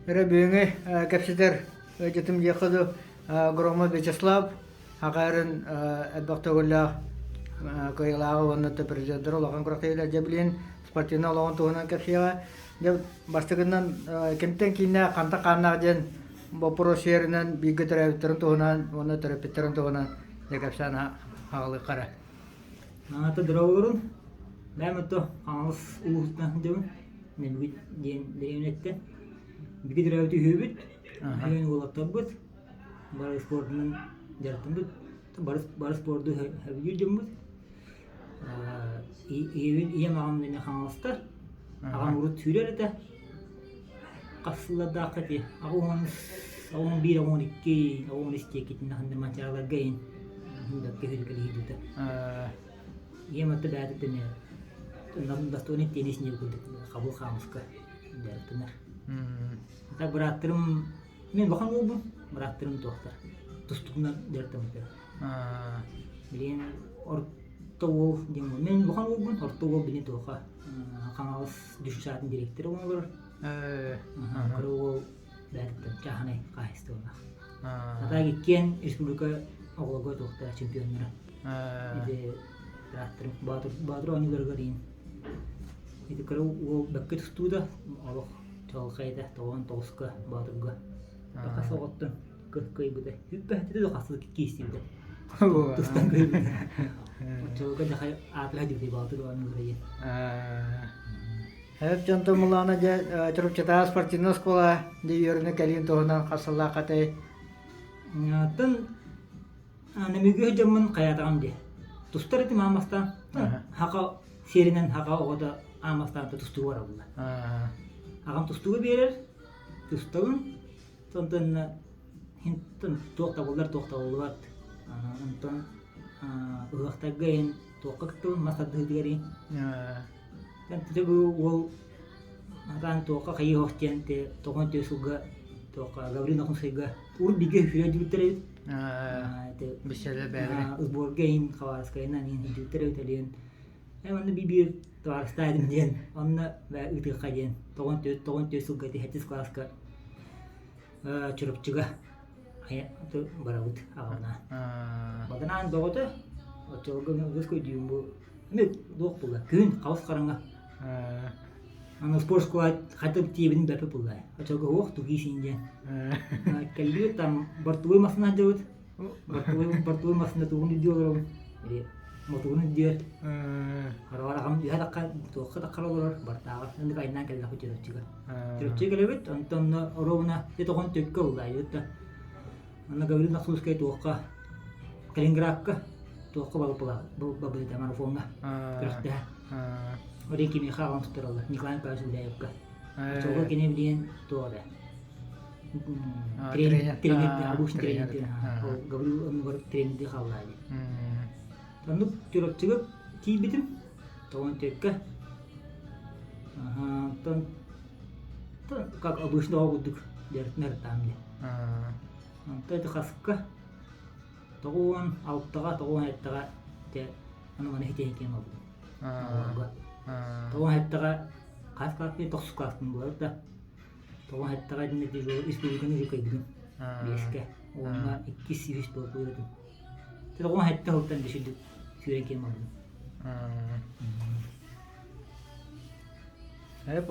Эрэ бүгүҥҥү кэпсэтэр ыалдьытым диэххэ дуу Громов Вячеслав Хакарын элбэх төгүллээх кыайыылааҕа уонна призердара улахан күрэхтэһиилэр дьэ билигин спортивнай олоҕун туһунан кэпсиэҕэ. Дьэ бастакынан кимтэн кииннээх, хантан хааннаах диэн боппуруос сиэринэн бииргэ төрөөбүттэрин туһунан уонна төрөппүттэрин туһунан дьэ кэпсээн аҕалыахха эрэ. Аата дорооболорун. Бэйэм ото Хаҥалас улууһуттан сылдьабын. Нөмүгүт диэн дэриэбинэттэн. Биги төрөөбүт үһүөбүт. Үһүөн уолаттарбыт. Бары спордунан дьарыктаммыт. Бары, бары спорду сөбүлүүр дьоммут. Ийэбин, ийэм аҕам эмиэ Хаҥаластар. Аҕам урут сүүрэр этэ. Хас сыллардаахха ити 81, 82, 83 диэкитин ханна Манчаарыларга иһин бэркэ сүүрүкэлиһиирбитэ. Ийэм аты бэйэтиттэн достойный теннис диэн курдук хабыл хаамыска дьарыктанар. Так бырааттарым мин улахан уолбун, бырааттарым туохтар тустугунан дьарыктаммыттар. Билигин орто уол диэн мин улахан уолбун, орто уол билигин туохха Хаҥалас дюшатын директора олорор. Кыра уол бэйэтиттэн чааһынай хаһаайыстыбалаах. Хата иккиэн республика оҕолорго туохта чемпионнара. Ити бырааттарым Баатыр Баатыр оонньууларыгар иин. Ити кыра уол бэккэ тустуута олох чаҕылхайда тоҕон тоҕуска Баатырга. Хас оҕоттон кыайбыта. Үппэһитэ да хас киистибитэ. Тустан кыайбыта. Оччолорго дьахай аатыра дьүлэй Баатыр оонньуулара диэн. Эп дьонтон мулаана дьэ Чурапчытааҕы спортивнай оскуола дьэ үөрэнэ кэлиин туһунан хас сыллаах этэй? Оттон нөмүгү дьоммун хайаатаҕым дии. Тустар этим аан бастаан. Хака сиэринэн хака оҕото аан бастаан тустууга бараллар. Аҕам тустууга биэрэр, тустабын. Онтон туох табыллар, туох табыллыбат. Онтон ыһыахтарга иһин туохха кыттабын, мас тардыһыытыгар иһин. Ити бу уол Атаан туохха хайыах диэн те тоҕон түө сылга туохха Гаврил Нахумскайга урут бииргэ үһүрэ эбит. Бисэлэ бэйэлэрэ. Сборга иһин Хабаровскайынан иһин илдьибиттэр эбит элиэн. Э онно би-биир табаарыстаадым диэн онно ыытыахха диэн тоҕон түө сылга сэттис кылааска Чурапчыга барабыт аҕабына. Баданаан бөҕөтө оччолорго үгүс көйдүүм бу Эмиэ туох буолла? Күһүн хаус хараҥа. Аны спорт школа хотя бы тиэбин бэпэ буолла. Оччолорго уох тугии син диэн. Кэллибит там бортовой массыына сылдьабыт. Бортовой бортовой массыына тугун үрдүө олоробун. Или мотугун үрдүөр. Хараҕар аҕам үһэ тахха туохха таххар олорор бартааҕар. Ыннык айнаан кэллэхпит Чурапчыга. Чурапчыга кэлэбит, онтон онно оруобуна тоҕон төккө ылла айбыт да. Анна Гавриловна Сумская туохха Калининградка туохха бабыыта марафоҥҥа күрэхтэһэ. Орин кимиэхэ аҕам туттараллар Николай Николаевич Гуляевка. Оччолорго кини билигин туох эрэ тренер тренер обычный тренер ол Гаврил оннугар тренердии хааллаа дии. Оннук Чурапчыга тиийбитим тоҕон түөккэ. Онтон как обычно курдук дьарыктанар дии. Онто ити хаска 96-ҕа, 97-ҕэ дьэ аны маны хитиһин киэн буолбутум. Оҕолорго. 97-ҕэ хас класспын тохсус класспын буолар да 97-ҕэ дьинэ республиканы уже кыайбытым. Биэскэ. Уонна иккис үһүс буолбутум. 97 сылтан сүрдүк сүүрэн киэн буолбутум.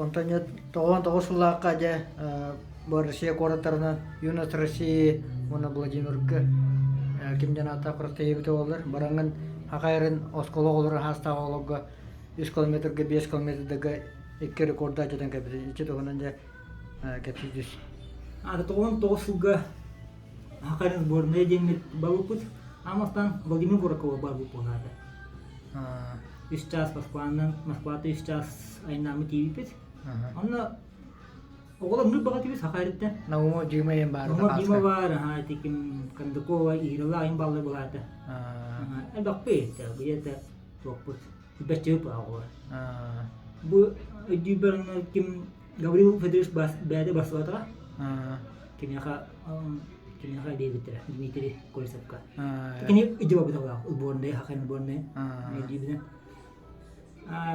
Онтон дьэ 99 сыллаахха дьэ бу Россия куораттарынан Юность России уонна Владимирга ким диэн ааттаах күрэхтэһиибитэ буоллар бараҥҥын хахайарын оскуола оҕолоро хаастаах оҕолорго үс километрга биэс километрга икки рекорду алдьатан кэлбитин ити туһунан дьэ кэпсии түс. Ата 99 сылга Хахайрын сборная диэммит барбыппыт. Аан Владимир Куракова барбыт буолаата. Үс чаас Москванан, Москвата үс чаас айнааммыт тиийбиппит. Онно оҕолор нур баҕа тибит саха эриттэн. Наумов Дима иэн баар. Наумов Дима баар, аха, ити ким Кондакова, Ирала айын баллар булаата. Элбэхпит, где-то туохпут. Бэччэбит оҕолор. Бу өйдүүбэр ким Гаврил Федорович бэйэтэ барсыбатаҕа. Киниэхэ киниэхэ диэбиттэрэ Дмитрий Колесовка. Кини идеобыталаах сборная хахайын сборная өйдүүбүнэн.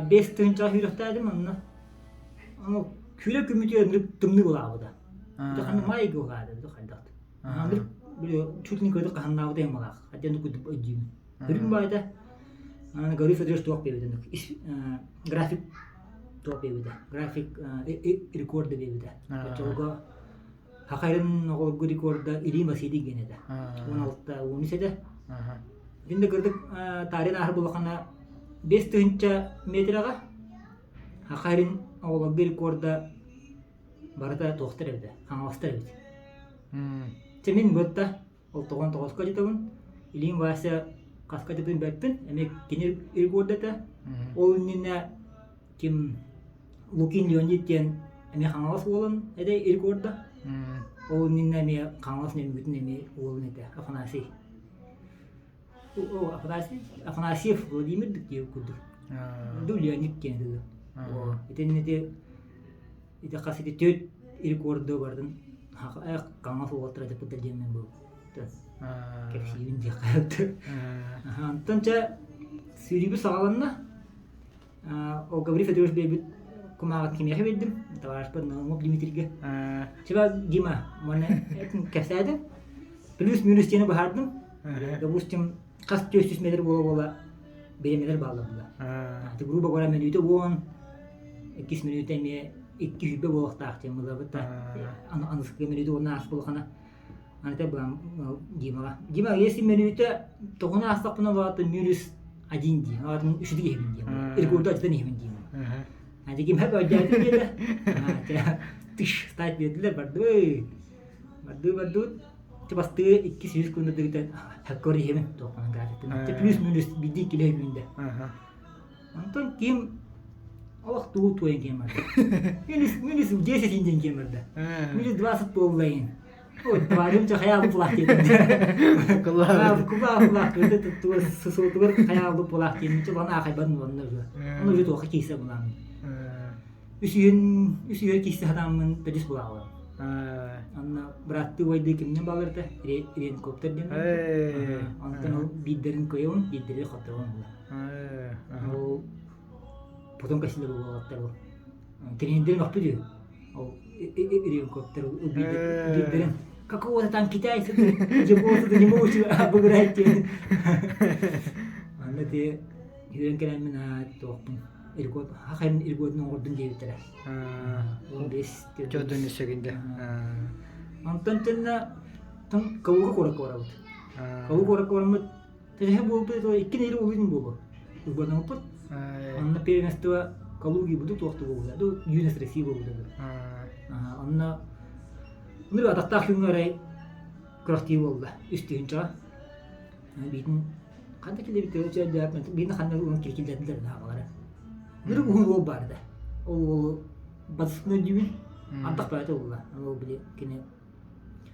Бес тыһыынчаҕа сүүрэхтээдим онно. Аны күүлэ күммүтүгэр тымныы булаабыта. Ити ханна маайга уһаата бу хайдах. Аһааныр били чуть не көрдүк хаһаннаабыта ямалаах. Хотя курдук өйдүүбүн. Көрүм баайда. Аны Гаврил Федорович туох биэбитэ график туох биэбитэ. График рекорда биэбитэ. Оччолорго Хахайрын оҕолорго рекорда Илин Василий диэн этэ. 16 13 этэ. Итиннэ кырдык таарыйан ааһар буоллаххына 5000 метрэҕэ Хахайрын оҕолорго рекорда барыта туохтар эбитэ, хаҥаластар эбит. Чэ мин бытта ол тоҕон тоҕоско дьытабын, Илин Вася хаска дьытын бэппин, эмиэ кини рекорда этэ. Ол иннинэ ким Лукин Леонид диэн эмиэ Хаҥалас уолун этэ рекорда. Ол иннинэ эмиэ Хаҥалас Нөмүгүтүн эмиэ уолун этэ Афанасий. Афанасий Афанасьев Владимир диэн курдук. Ду Леонид диэн этэ. Итиннэ ити ити хас ити төрт рекорду бардын хаҥас уолаттара дьаппыттар диэммин бу кэпсиибин диэххэ. Онтон чэ сүүрүүбүт саҕаланна. Ол Гаврил Федорович биэрбит кумааҕытын кимиэхэ биэрдим? Табаарыспар Наумов Дмитрийгэ. Чеба Дима, уонна кэпсээтим. Плюс-минус диэни быһаардым. Допустим, хас 400 метр буола-буола бириэмэлэр бааллар була. Грубо говоря, мүнүүтэ 10, иккис мүнүүтэ эмиэ икки сүүрбэ буолуохтаах диэн булабыт да. Аныскы мүнүүтэ уонна аас буолахана Аны былам Димаҕа. Дима, если мүнүүтэ тоҕуну аастахпына улаата минус один дии. Аатын үчүгэй иһибин диэн. Рекорду ачытан иһибин диэн. Аны ким хэп өйдөөтүн диэтэ. Тыш стать биэрдилэр бардыбы. Барды бардыбыт. Бастыы 200 күн дыгытан хэккор иһибин туохханан графиктын. Плюс минус биди киле күндэ. Онтон ким олох тугу туойан киэн барда. Минус минус 10 диэн киэн барда. Минус 20 буоллайын. Ой, тварым ча хайаабы пулах диэн. Кулаа пулах кырды туттуга сосуотугар хайаабы пулах диэн чулан аахайбан уонна уже. Ону уже туохха киирсэ булаамын. Үс үһүн киирсэ хатааммын төрдүс булаабын. Анна бырааттыы убайдыы кимнен бааларта Ренкоптер диэн. Онтон ол биирдэрин кыайабын, биирдэри хотторобун була. Ол потом кэсилэ буолуоттар ол. Тренердэрин охпут үһү. Ол Ренкоптер биирдэрин какого-то там китайца японца не можете обыграть диэн. Анна те үөрэн кэлэммин аа туохпун рекорд хахайын рекордун оҥордун диэбиттэрэ. 15 Төрдүн үсэгинде. Онтон тэннэ тон Калуга куоракка барабыт. Калуга куоракка бараммыт Тэһэ буолбут икки нэһилиэк улуун буолуо. Угданаммыппыт. Онно первенство Калуги буду туохту буолбута. Ду Юность России буолбута. Онно Мир атахтаах күҥҥэ арай күрэхтии буолла. Үс тыһыынчаҕа. Биитин ханна киллэрбит биитин ханна уон киллэрдилэр наһаалара. Мир уһун уол баар да. Ол уолу батыспын өйдүүбүн. Антах баайта буолла. Ол били кини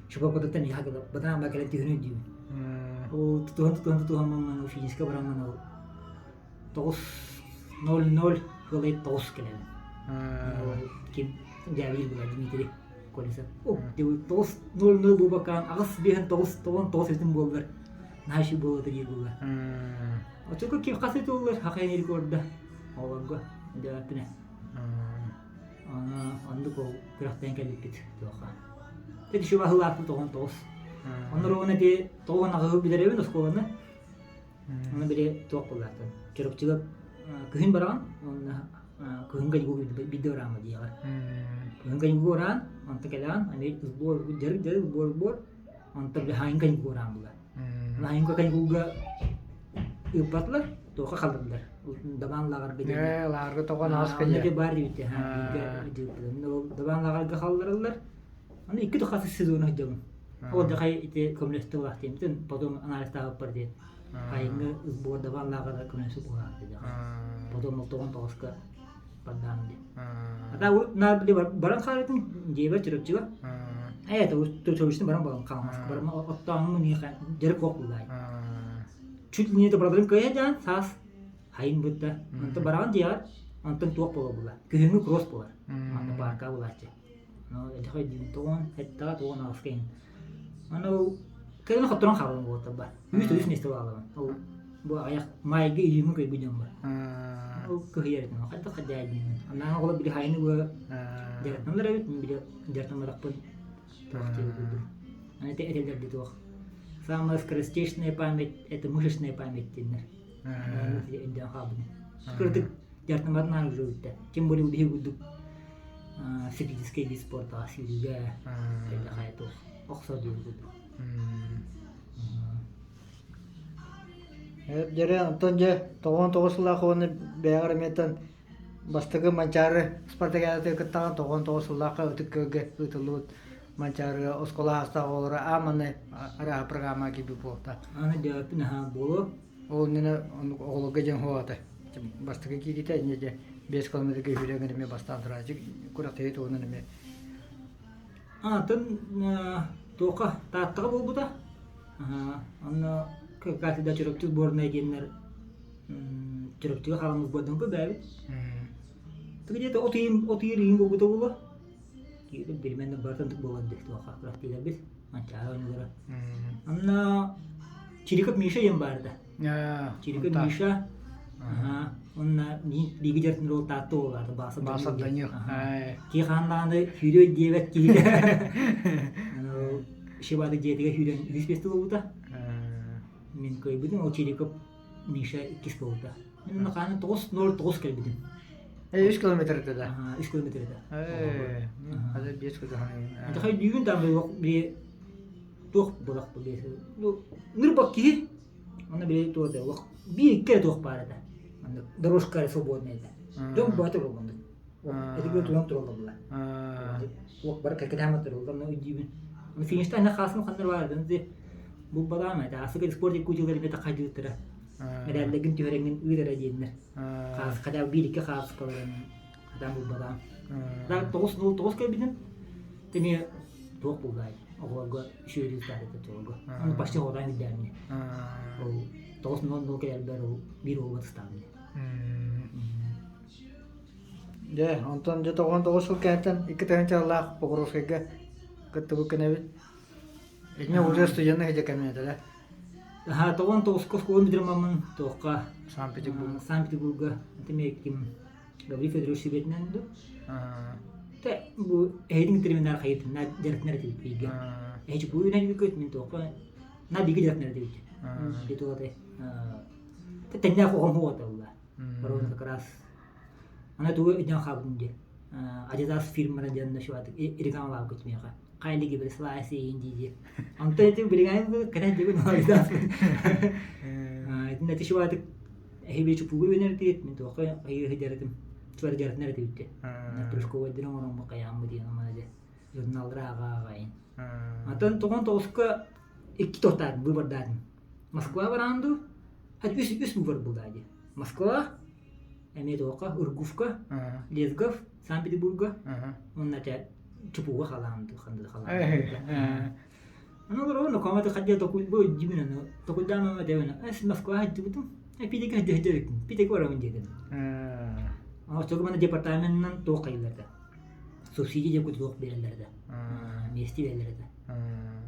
Шупапатыттан иһа гына батаан ба кэлэн түһүнү диибин. Ол тутуһан тутуһан тутуһан мамман ол физическэ бараммын ол 9:00 кылай 9 кэлэбин. Ким дьээбиир була Дмитрий Колесов. О, 9:00 буолбакаан аҕыс биэһин тоҕус тоҕон тоҕус этин буоллар наһаа үчүгэй буолуо диир буолла. Оччолорго ким хас этэ хахайын рекорда оҕолорго дьээбэппинэ. Оннук ол күрэхтээн кэлбиппит туохха. Ити шубаһылаахпыт 19. Онно уонна ити тоҕон аҕыһы бүтэрэбин оскуоланы. Оны били туох буоллаахтан. Чурапчыга күһүн бараҕын, уонна күһүн каникул биирдэ бараама диэҕэр. Күһүн каникул бараан, онто кэлэҕин, аны сбор, дьарык дьарык, сбор сбор, онто били хаайын каникул бараан була. Хаайынка каникулга ыыппатылар, туохха халлардылар. Дабаан лааҕырга диэн. Ээ, лааҕырга тоҕон аас Онно ити баар диэбитэ. Дабаан лааҕырга халлараллар. Аны икки хас сезон сылдьабын. Ол дахай ити көмөлөстө улаахтыйбытын, потом анализтаабыппар диэн. Хайыҥҥы сбор дабаан лааҕырга көмөлөсүп улаахты Потом ол тоҕон тоҕуска бардаам диэн. Ата урут наар били баран хаалытын дьиэбэр Чурапчыга. Ээ, Чурапчыны баран баран хаалмас. Баран оттооҥҥун миэхэ дьарык суох буллаай. Чуть ли не добродорым кыайа дьаан саас хайын бытта. Онтон бараҕын дьиэҕэр, онтон туох буола була. Күһүҥҥү кросс буолар. Манна паарка булааччы. Эдьэхэй диин тоҕон, эттэҕэ тоҕон аҕыска иһин. Аны ол кэлин хотторон хаалан буолтар бар. Үс үс миэстэ баалабын. Ол бу аҕыйах маайга июҥҥа көйбүт дьон бар. Ол кыһыйар этим. Хайдах хадьаайдыймын. Анааҥа оҕолор били хайыны бу дьарыктаналар эбит. Мин били дьарыктамматахпын. Туох диэбит курдук. Аны ити этэллэр дии туох. Самая скоростечная память – это мышечная память диэннэр. Өйдөөн хаалбытым. Кырдык дьартаматын аан уже Тем более биһи курдук циклический вид спорта сүүрүүгэ хайа туох охсор диэн курдук. Дьэрэ, онтон дьэ 99 сыллаах уонна бэйэҕэр эмиэтэн бастакы Манчаары спартакиадатыгар кыттаҕын 99 сыллаахха Ытык Күөлгэ ыытыллыбыт Манчаарыга оскуола аастаах оҕолоро ааманы арааһа программа киирбит буолта. Аны дьээппин аһаа буолуо. Ол иннинэ оҕолорго дьэн хуоҕата. Бастакы кииритэ инньэ дьэ 5 километрга сүүрэн эмиэ бастаан турааччы күрэхтэһии туһунан эмиэ. Атын туохха Тааттаҕа буолбута. Онно кафедра Чурапчы сборная диэннэр Чурапчыга хаалан сборданка бээбит. Где-то от ыйын от ыйыр ыйын буолбута буолуо. Билимэн барытын буолан дии туохха күрэхтиилэрбит. Манчаары оонньуулара. Онно Чириков Миша диэн баарда. Чириков Миша Онно биги дьартын рол таатта буолаата Бааса Бааса Данил. Кии хааннааны сүүрүө диэбэт киһитэ. Шибады дьиэтигэр сүүрэн үһүс миэстэ буолбута. Мин кыайбытым, ол Чириков Миша иккис буолбута. Мин онно хааны 9.09 кэлбитим. 3 километр этэ да? 3 километр этэ. Хазар 5 километр. Хай дүүгүн там били туох булах били нырбак киһи Онно били туох да олох биир икки эрэ туох баар этэ. Маннык дорожка эрэ свободная этэ. Дьон баата оннук. Этигэр туран тураллар. Уох бары кэккэлэһэн тураллар, но өйдүүбүн. Оны финишта ана хаасын ханнар баар этэ. Бу балаам этэ. Асыга спорт якутиялар эмиэ тахайдыыттара. Медаллэргин түһэрэҥҥин ыыр эрэ диэннэр. Хаас хотя бы биир икки хааскаларын хатаан булбатаам. 9-0-9 кэлбитим. Эмиэ туох буллаай оҕолорго үчүгэй результат этэ оҕолорго. Аны почти оҕолорун билдээммин. Ол 9-0 кэлэрбэр ол биир уолга тыстаабын. Дьэ, онтон дьэ 99 сыл кэнниттэн 2000 сыллаах Покровскайга кыттыбыт кэнэбит. Итинэ уже студенный сидя кэмиэтэлэ. Аха, 99-ка оскуола бүтэрмаммын туохха Санкт-Петербург. Санкт-Петербурга это ким Гаврил Федорович сүбэтинэн ду. Те бу эһидин терминар хайытын на дьарыктанар этибит бииргэ. Эһи бу үнэн бүкөт мин туохха на бииргэ дьарыктанар этибит. Битуаты те тэннээх оҕом хуоталла. Барон как раз ана тугу өйдөөн хаалбытым диye. Adidas фирмара диэн нашуатык рекламалаабыт көтүмиэхэ. Хайли гибрислайси дии. Онтон ити билигин кэнэн дибин Adidas. Итиннэ тишуатык эһиби чупугу үөнэрдиит мин туохха айыы дьарытым чуар дьарытын эрэ тибитте прыжковайдын оҥоромму хайааммы диэн омана дьэ журналлара аҕа аҕайын атын тоҕон тоҕуска икки тохтаатым выбордаатым Москва бараан дуу хат үс үс выбор булаа дии Москва эмиэ туохха Ургувка Лесгов Санкт-Петербурга уонна те чупуга халаан дуу ханды халаан Аны олорон окома хаддия токуй бу дьибин аны токуйдаамама дэбин эс Москва хаддыбытым Питерге хаддыбытым Питерге барабын диэтим. Оччого мана департаменынан туох хайылларда. Субсидия деп туох береллерде. Миэсти береллерде.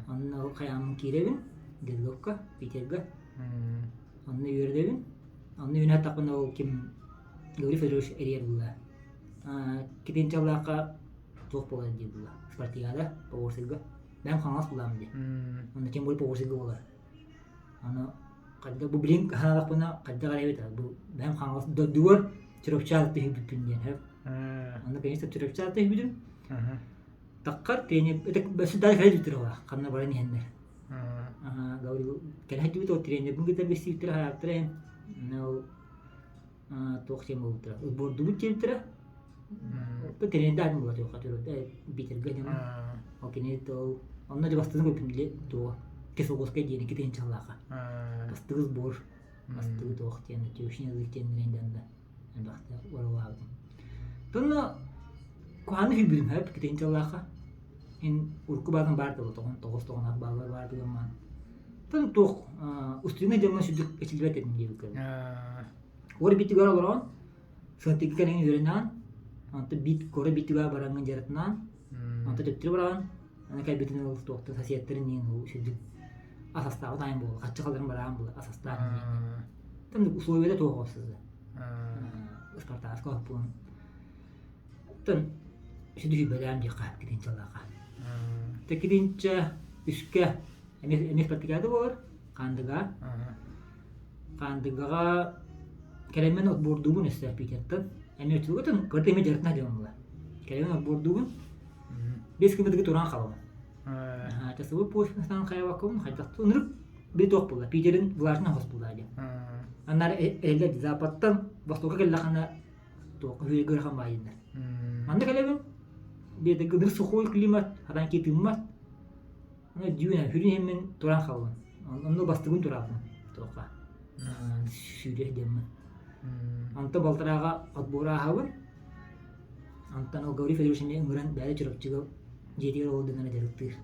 Онно хайааммын киирэбин Дедговка, Питерга. Онно үөрдэбин. Онно үүнэ тахпын ол ким Гаврил Федорович эрийэр булла. Кипинчаллаахха туох буолар дии булла. Спартакиада, Поволжьега. Бэйэм хаҥас булаам дии. Онно тем более Поволжьега буолар. Аны хайда бу билин хаалахпына хайдах эрэ эбит бу бэйэм хаҥас дойдугар Чурапчаалык түһүбүппүн диэн сөп. Онно конечно Чурапчаалык түһүбүтүм. Таххар тренер это даже кэлэ дьүттэр ола ханна баран иһэннэр. Говорил кэлэ дьүбүт ол тренербин кытта билсибиттэрэ хараактара эн ол туох диэн буолбуттара ылбордубут диэбиттэрэ Оттон тренердаатым буолла туохха Питергэ дьоно. Ол кини ол онно дьэ бастыгы көпүм туо Кисловодскай диэн икки тыһыынчалаахха. Бастыгы сбор, бастыгы туох диэн тёщин язык диэннэрин дьонно элбэхтэ уоралаабытым. Тонно куһааны хүлбүтүм хөп икки тыһыынчалаахха. Ин урукку баатын баар да тоҕон тоҕус тоҕон бааллар баар дыгаммаан. Тон туох устуна дьоҥҥо сүрдүк эчилбэт этим диэбиккэ. Ор битигэр олорон Сыантыгы кэлэн үөрэнэҕин, онтон биит куора биитигэр бараҥҥын дьарыктанаан, онтон төттөрү бараҕын, аны кэлбитин ол туохтан соседтарын иин ол сүрдүк ас астаабыт аайын буолла, хаччы халарын бараан буолла, ас астаан иин. Там условията туох оҕусса. Спартаска оппуун. Оттон сүдү сүбэлээн диэххэ китинчалаха. Тэкиринчэ үскэ эмиэ эмиэ спартакиада буолар Хаандыга. Хаандыгаҕа кэлэммин отбордуубун өссө Питертэн. Эмиэ оччолорго кырата эмиэ дьарыктана дьон була. Кэлэммин отбордуубун. 5 күммүтүгэр туран хаалабын. Часовой пояс хайабаккабын хайдах ынырык били туох буолла Питерин влажный хос буолла диэн. Аннар эллэ западтан востокка кэллэххинэ туохха үһү ыарахан баайыннар. Манна кэлэбин биэдэ ынырык сухой климат хатан киитиммат. Аны дьүүнэ хүрүн иһиммин туран хааллым. Онно бастыгын тураабын туохха сүүрэ диэммин. Онтон балтарааҕа отбор ааһабын. Онтон ол Гаврил Федорович эмиэ ыҥыран бэйэ Чурапчыга дьиэтигэр олордунара дьарыктыыр.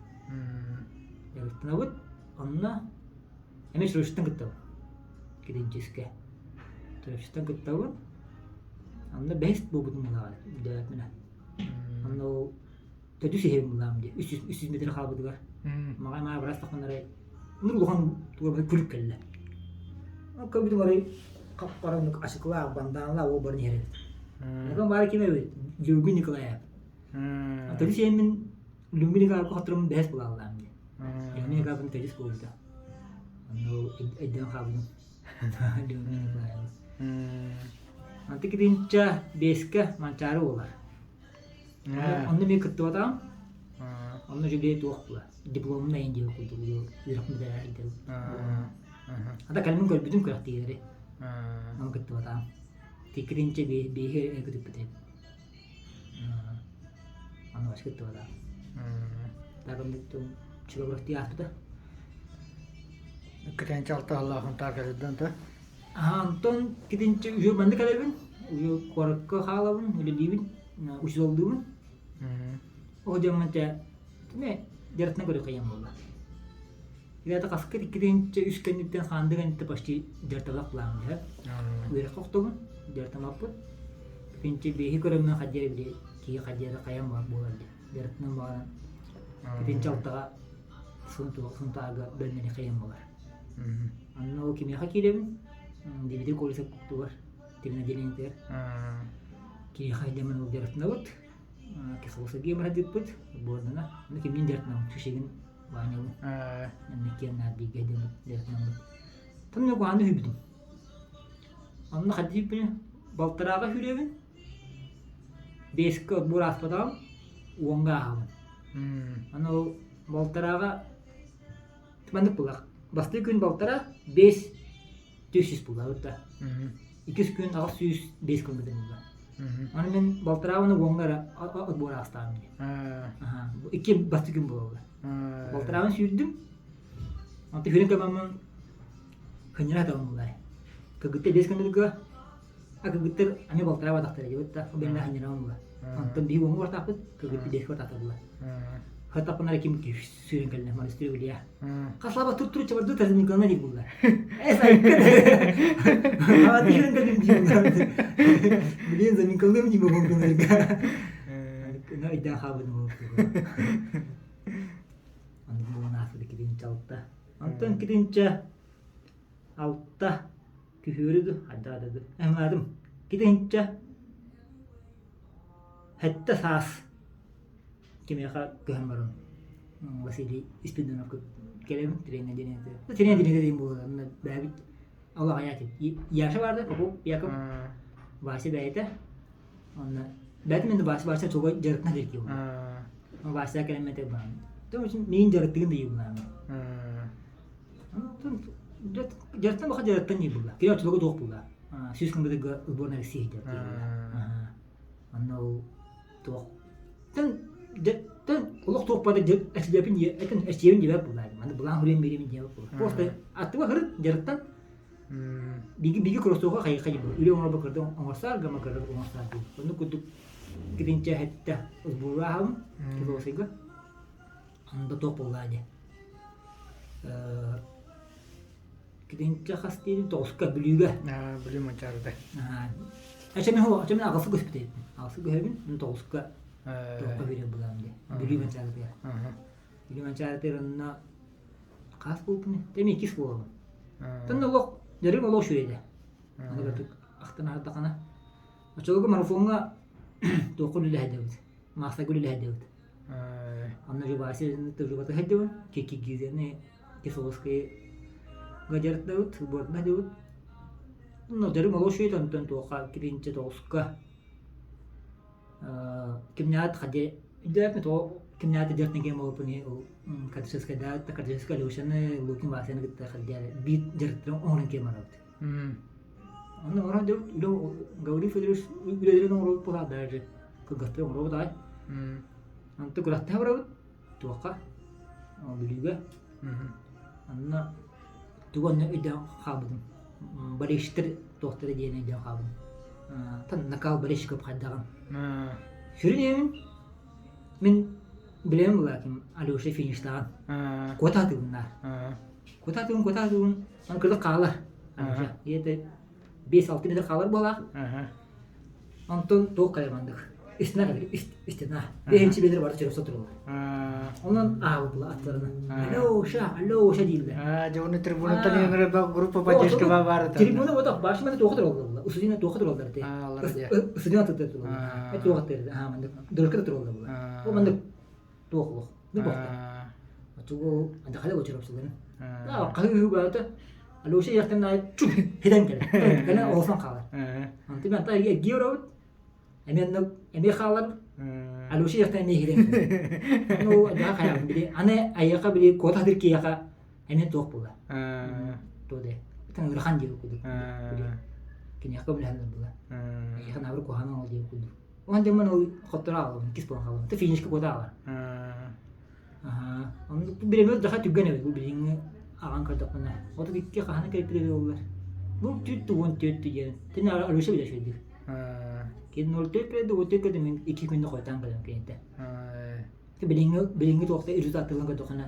Дьарыктанабыт. Онно эмиэ Чурапчыттан кыттабын. Киринчискэ. Чурапчыттан кыттабын. Онно бэһис буолбутум буолаҕа өйдөөбөппүнэ. Онно ол төрдүс иһэбин булаам дии. 300 метр хаалбытыгар. Маҕай маа быраас тахханнары ыныр улахан туга күлүк кэллэ. Көрбүтүм арай хап-хара оннук ачыкылаах, банданалаах уол баран иһэр эбит. Онтон баара ким эбит? Люби Николаев. Төрүс иһэммин Люби Николаевка хотторуммун бэһис булааллаам дии. Люби Николаевын төрүс буолбута. Онно өйдөөн хаалбытым. Люби Николаев. Антик итинчэ бэскэ Манчаары буолар. Онно эмиэ кыттыбатаҕым. Онно үчүгэй туох була. Дипломун айан диэбит курдук үөрэхпин бүтэрэр идэбит. Ата кэлмин көрбүтүм күрэхтиилэри. Ону кыттыбатаҕым. Тиккитинчэ биэһи көтүппүтэ. Аны баш кыттыбатаҕым. Тагымдыттым чуга күрэхтии ааспыта. Китинчэ алтааллаахын таакарыдан та. Антон китинчэ үһү манна кэлэбин, үһү куоракка хаалабын, үлэлиибин, учууталлыыбын. Ол дьоммун дьэ эмиэ дьарыктана көрүөххэйэн буолла. Илата хаска иккитинчэ үс кэнниттэн хаанды кэнниттэн почти дьарыкталах былаан иһэр. Үөрэххэ охтобун, дьарыктаммаппын. Итинчэ биэһи көрөммүн хадьыа били киһи хадьыара хайан баар буолар дии. Дьарыктанан баҕаран итинчэ алтаҕа сунтаарга бөлмени хайан буолар. Онно ол кимиэхэ киирэбин? Дмитрий Колесов тугар тимин отделениетыгар. Киһиэхэ дьэмэн ол дьарыктанабыт. Кислоусогия барадыппыт, буордана. Ону кимниин дьарыктанабыт? Шишигин Ванялы. Онно киэн наардыйга диэн дьарыктанабыт. Тонно куһааны үһүбүтүм. Онно хаддииппин балтарааҕа сүүрэбин. Биэскэ отбор ааспатаҕым, уонга ааһабын. Аны ол балтарааҕа Маннык буоллах. Бастакы күн балтара 5 400 буолла да. Иккис күн 805 кылгытын булла. Аны мен балтараабыны уоҥҥа эрэ отбор аастаҕым дии. Икки бастакы күн буолла. Балтараабын сүүрдүм. Онто хүрүн көмөммүн хынньара табын буллай. Кыргыттар 5 кылгытыга а кыргыттар аны балтараа батахтара диэбит да бэннэ хынньарабын була. Онтон биһи уоҥҥа бартаахпыт, кыргыттар 5 бартаахтар була. Хатаппынара ким сүүрэн кэллэ монастырь Илья. Хаслаба тур тур чабарды тазникана диир булла. Э сайкын. А тиһэн кэлим диир. Блин, за Николаем не могу гынарга. На өйдөөн хаалбытым ол. Аны буолан ааспыт иккитинчэ алта. Онтон иккитинчэ алта күһүөрү ду хайдаа да Эҥаадым. Иккитинчэ хэтте саас кимиэхэ көһөн баран Василий Спиридоновка кэлэбин тренер диэн этэ. Тренер диэн диэн буолар. Онно бэйэбит Аллах аят Яша барды Попов Яков Вася бэйэтэ. Онно бэйэтэ мен Вася Вася чугай дьарыктана дирки буолар. Вася кэлэн мете баан. То очень мин дьарыктыгын да юбулаам. Дьарыктан баха дьарыктан дии була. Кини оччолорго туох була. Сүүс кымбытыга сборная России дьарыктыыр. Онно ол туох тэн тэн олох туох бары эсилиэпин этин эсиэбин диэбэт буоллаа маны былаан хуруйан биэриэбин диэбэт буолла просто аттыга хырыт дьарыктан биги биги кроссовка хайы хайы үлэ оҥорбо кырды оҥорсаар гама кырды оҥорсаар дуу онну курдук китинчэ хэттэ сборааһым килосыга анда туох буоллаа дии Китинчэ хас диирин тоҕуска Бүлүүгэ. Бүлүү Манчаарыта. Ачамин хо ачамин аҕасы көспүт Аҕасы көһөбүн, мин тоҕуска тоҕуска хүрэ булам дии. Бүлүү Манчаарытыгар. Бүлүү Манчаарытыгар онно хас буолбуну? Тэми иккис буолабын. Тонно олох дьарык олох үчүгэйдэ. Аны кырдык ахтан аһардахына. Оччолорго марафоҥҥа туохха үлэлэһэдэбит? Маастарга үлэлэһэдэбит. Онно уже Вася тыжыбата сылдьабын, Киргизияны Кисловскайга дьарыктабыт, сборна сылдьабыт. Ну, дьарык молодший онтон туохха киринчэ тоҕуска кимнээх хаде өйдөөпмүт ол кимнээх дьарыктан кем олоппун ол Кардашевскайда Кардашевскай Алешаны Лукин Васяны кытта хадьа биир дьарыктарын оҥорон кем барабыт. Онно оҥорон дьарык үлэ Гаврил Федорович үлэлэрин оҥоробут буолаа даже кылгастык оҥоробут аҕай. Онтон күрэхтэһэ барабыт туохха Бүлүүгэ. Онно тугу онно өйдөөн хаалбытым. Болельщиктар туохтара диэн өйдөөн хаалбытым. Тан накал болельщиков хайдаҕын. Сүрүн иһин мин билэбин булаакым Алеша фиништаҕын. Куота атыгыннаар. Куота атыгын, куота атыгын, аны кырдык хаалар. Алеша. Это 5-6 метр хаалар буолаах. Онтон туох хайа маннык истина истина. Бэһинчи биэлэр бары чөрөсө тураллар. Онон аабыт аттарына. Алеша, Алеша дииллэр. Дьэ, уонна трибунаттан ыҥыры группа поддержка баар Трибуна вот башманы туоха тураллар. Усудина туоха тураллар те. Усудина тута тураллар. Эт туоха тураллар. Аа маннык дөркө тураллар. Ол маннык туох олох. Ну бохта. Очугу андахала очоропсуларын. Аа каһыы баата Алеша яхтан чук хитэн кэлэр. Кэлэн олосон хаалар. Онтон мен та эргиэ оробут. Эмиэ оннук эмиэ хаалар. Алеша яхтан эмиэ хитэн кэлэр. Ну да хайаан били аны айыаха били куота хатыр киһиэхэ эмиэ туох була. Туо де. Тан ырахан диир кудук. Киниэхэ билэһэн була. Айыаха набыр куһаҕан ол диир кудук. Оон дьоммун ол хотторо аалабын, кис буолан хаалабын. Ты финишка куота аалар. Аһаа, оннук бириэмэ даха түргэн эбит бу билиҥҥи аҕан көрдөхпүнэ. 32 хаһан кэлбит буоллар. Бу 44 диэн. Тин Алеша билэ үчүгэйдик. Кини 04 кэлdi, 34 кэлdi мин 2 күндэ хойутаан кэлэн кинитэ. Билиҥҥи билиҥҥи туохта результаттарын көрдөххүнэ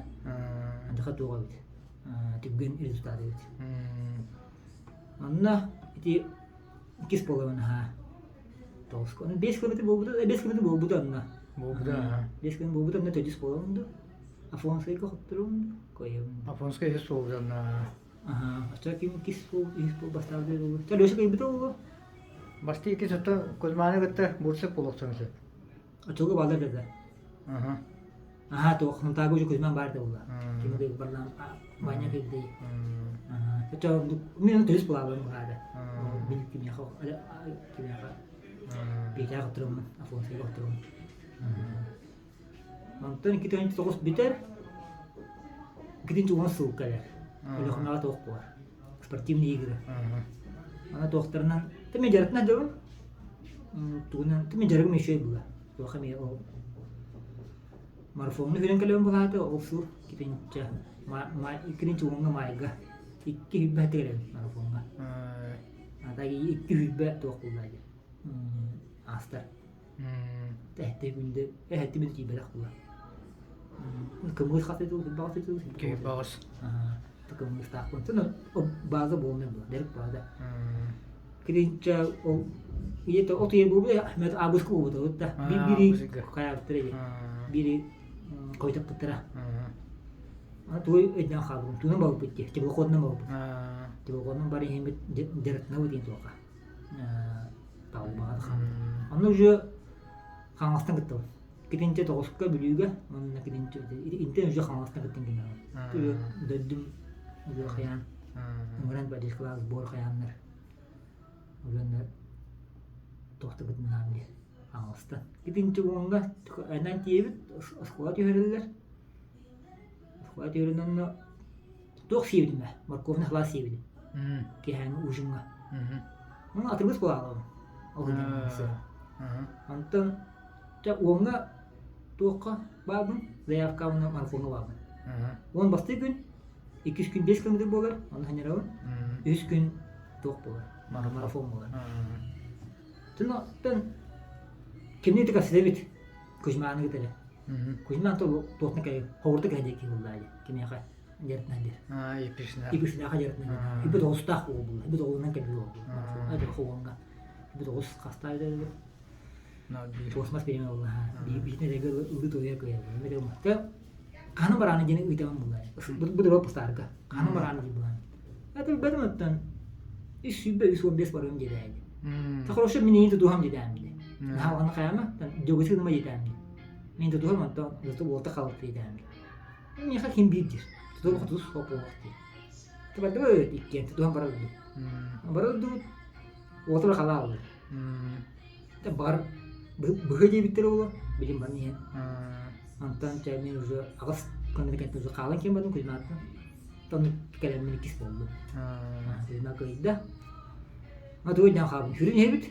андыха туох эбит. Түргэн результат эбит. Онно ити иккис буолабын аһаа. Тоҕус Ону 5 километр буолбута, 5 километр буолбута онно. Буолбута. 5 километр буолбута онно төрдүс буолабын дуу. Афонскайга хотторобун дуу, кыайабын. Афонскай үһүс буолбута онно. Аха, оччо ким иккис буол, үһүс буол бастаабыт буолбут. Алеша кыайбыта буолуо. Бастыы иккис оттон Кузьманы кытта Бурцев буолуохтарын сөп. Оччолго бааллар да. Аха. Аха, туох Хантааго уже Кузьман баар да буолла. Ким да барлаан Ваня кэлдэй. Аха. Оччо мен төрүс булаабын баада. Мин кимиэхэ кимиэхэ Петяҕа оттураммын, Афонскайга оттураммын. Онтон 209 бүтэр, 210 сыл кэлэр. Өлөхүмэҕэ туох буолар. Спортивные игры. Ана туохтарынан, ты мен дьарыктана дьабын. Тугунан, ты мен дьарыгым еще и была. Туох эмиэ ол марафоҥҥа киирэн кэлэбин былаата ол сыл китинчэ иккинчи уоҥҥа маайга икки сүүрбэ кэлэбин марафоҥҥа. Ата икки сүүрбэ туох буолла диэн аастар. Эһэтти күндэ эһэтти мин тиийбэтэх була. Кымыс хатытыл баҕас тытыл Киһи баҕас. Кымыстаахпын. База буолнай була, дерек база. Киринчэ ол ийэтэ от ийэ буолбут Ахмед абыска буолбут да бири хайаабыттара ийэ бири хойутаппыттара туой өйдөөн хаалбытым туунан балыппыт дии теплоходунан балыппыт теплоходунан бар иһиммит дьарыктанабыт диэн туохха палубаҕа хаалбыт онно уже Хаҥаластан кыттабын китинчэ тоҕуска Бүлүүгэ уонна китинчэ интэн уже Хаҥаластан кыттан кэлэҕин дойдум уже хайаан ыҥыран поддержкалаах сбор хайааннар Уонна туохтабытынаан диэн аҕалыстан. Итинчи уоҥҥа айаннаан тиийэбит, оскуола түһэрэллэр. Оскуола түһэрэн онно туох сиэбитим ээ, морковный халаат сиэбитим. Киэһээҥҥи ужиҥҥа. Онно атыргыс буолаалабын. Ол Онтон дьэ уоҥҥа туохха баабын, заявкабына марафоҥҥа баабын. Уон бастыы күн, иккис күн 5 километр буолар, онно ханьарабын. Үһүс күн туох буолар, марафон буолар. Оттон кимни тикасыдабит Кузьманы кытары. Кузьман туохна кай ховорду кай диэки буллаа кимиэхэ дьарытынан дир. Ипишнаха дьарытынан. Ибит оҕустаах буолла. Ибит оҕунан кэлбит буолла. Адыр хоҕонга. Ибит оҕус хастаа Космос бириэмэ буолла. Биитин эрэгэ ылыы туойа кыайар. Хаһан барааны диэн ыйтабын булла. Бу дөрөп пустаарга. Хаһан барааны диэн булаан. Это бэтим оттон 335 барыым диэдээги. Та хорошо мин иин тутуһам диэдээм ди. Наһаа улаханнык хайаама, дьөгүсү гыныма диэдээм ди. Мин тутуһум онтон зато уолта хаалбыт диэтээммин. Миэхэ ким биир диир. Тутуһум тутус суох буолуох диир. Тубардыбыт иккиэн тутуһан барар дуу. Барар дуу уотура халааллар. Бар быһы диэбиттэр уолу билим баран иһэн. Онтон чэ мин уже аҕыс күннэрэ кэнниттэн уже хаалан киэн бардым Кузьматтан. Оннук кэлэммин иккис буоллум. Кузьма кыайда. Ма тугу өйдөөн хаалбын. Сүрүн иһэбит.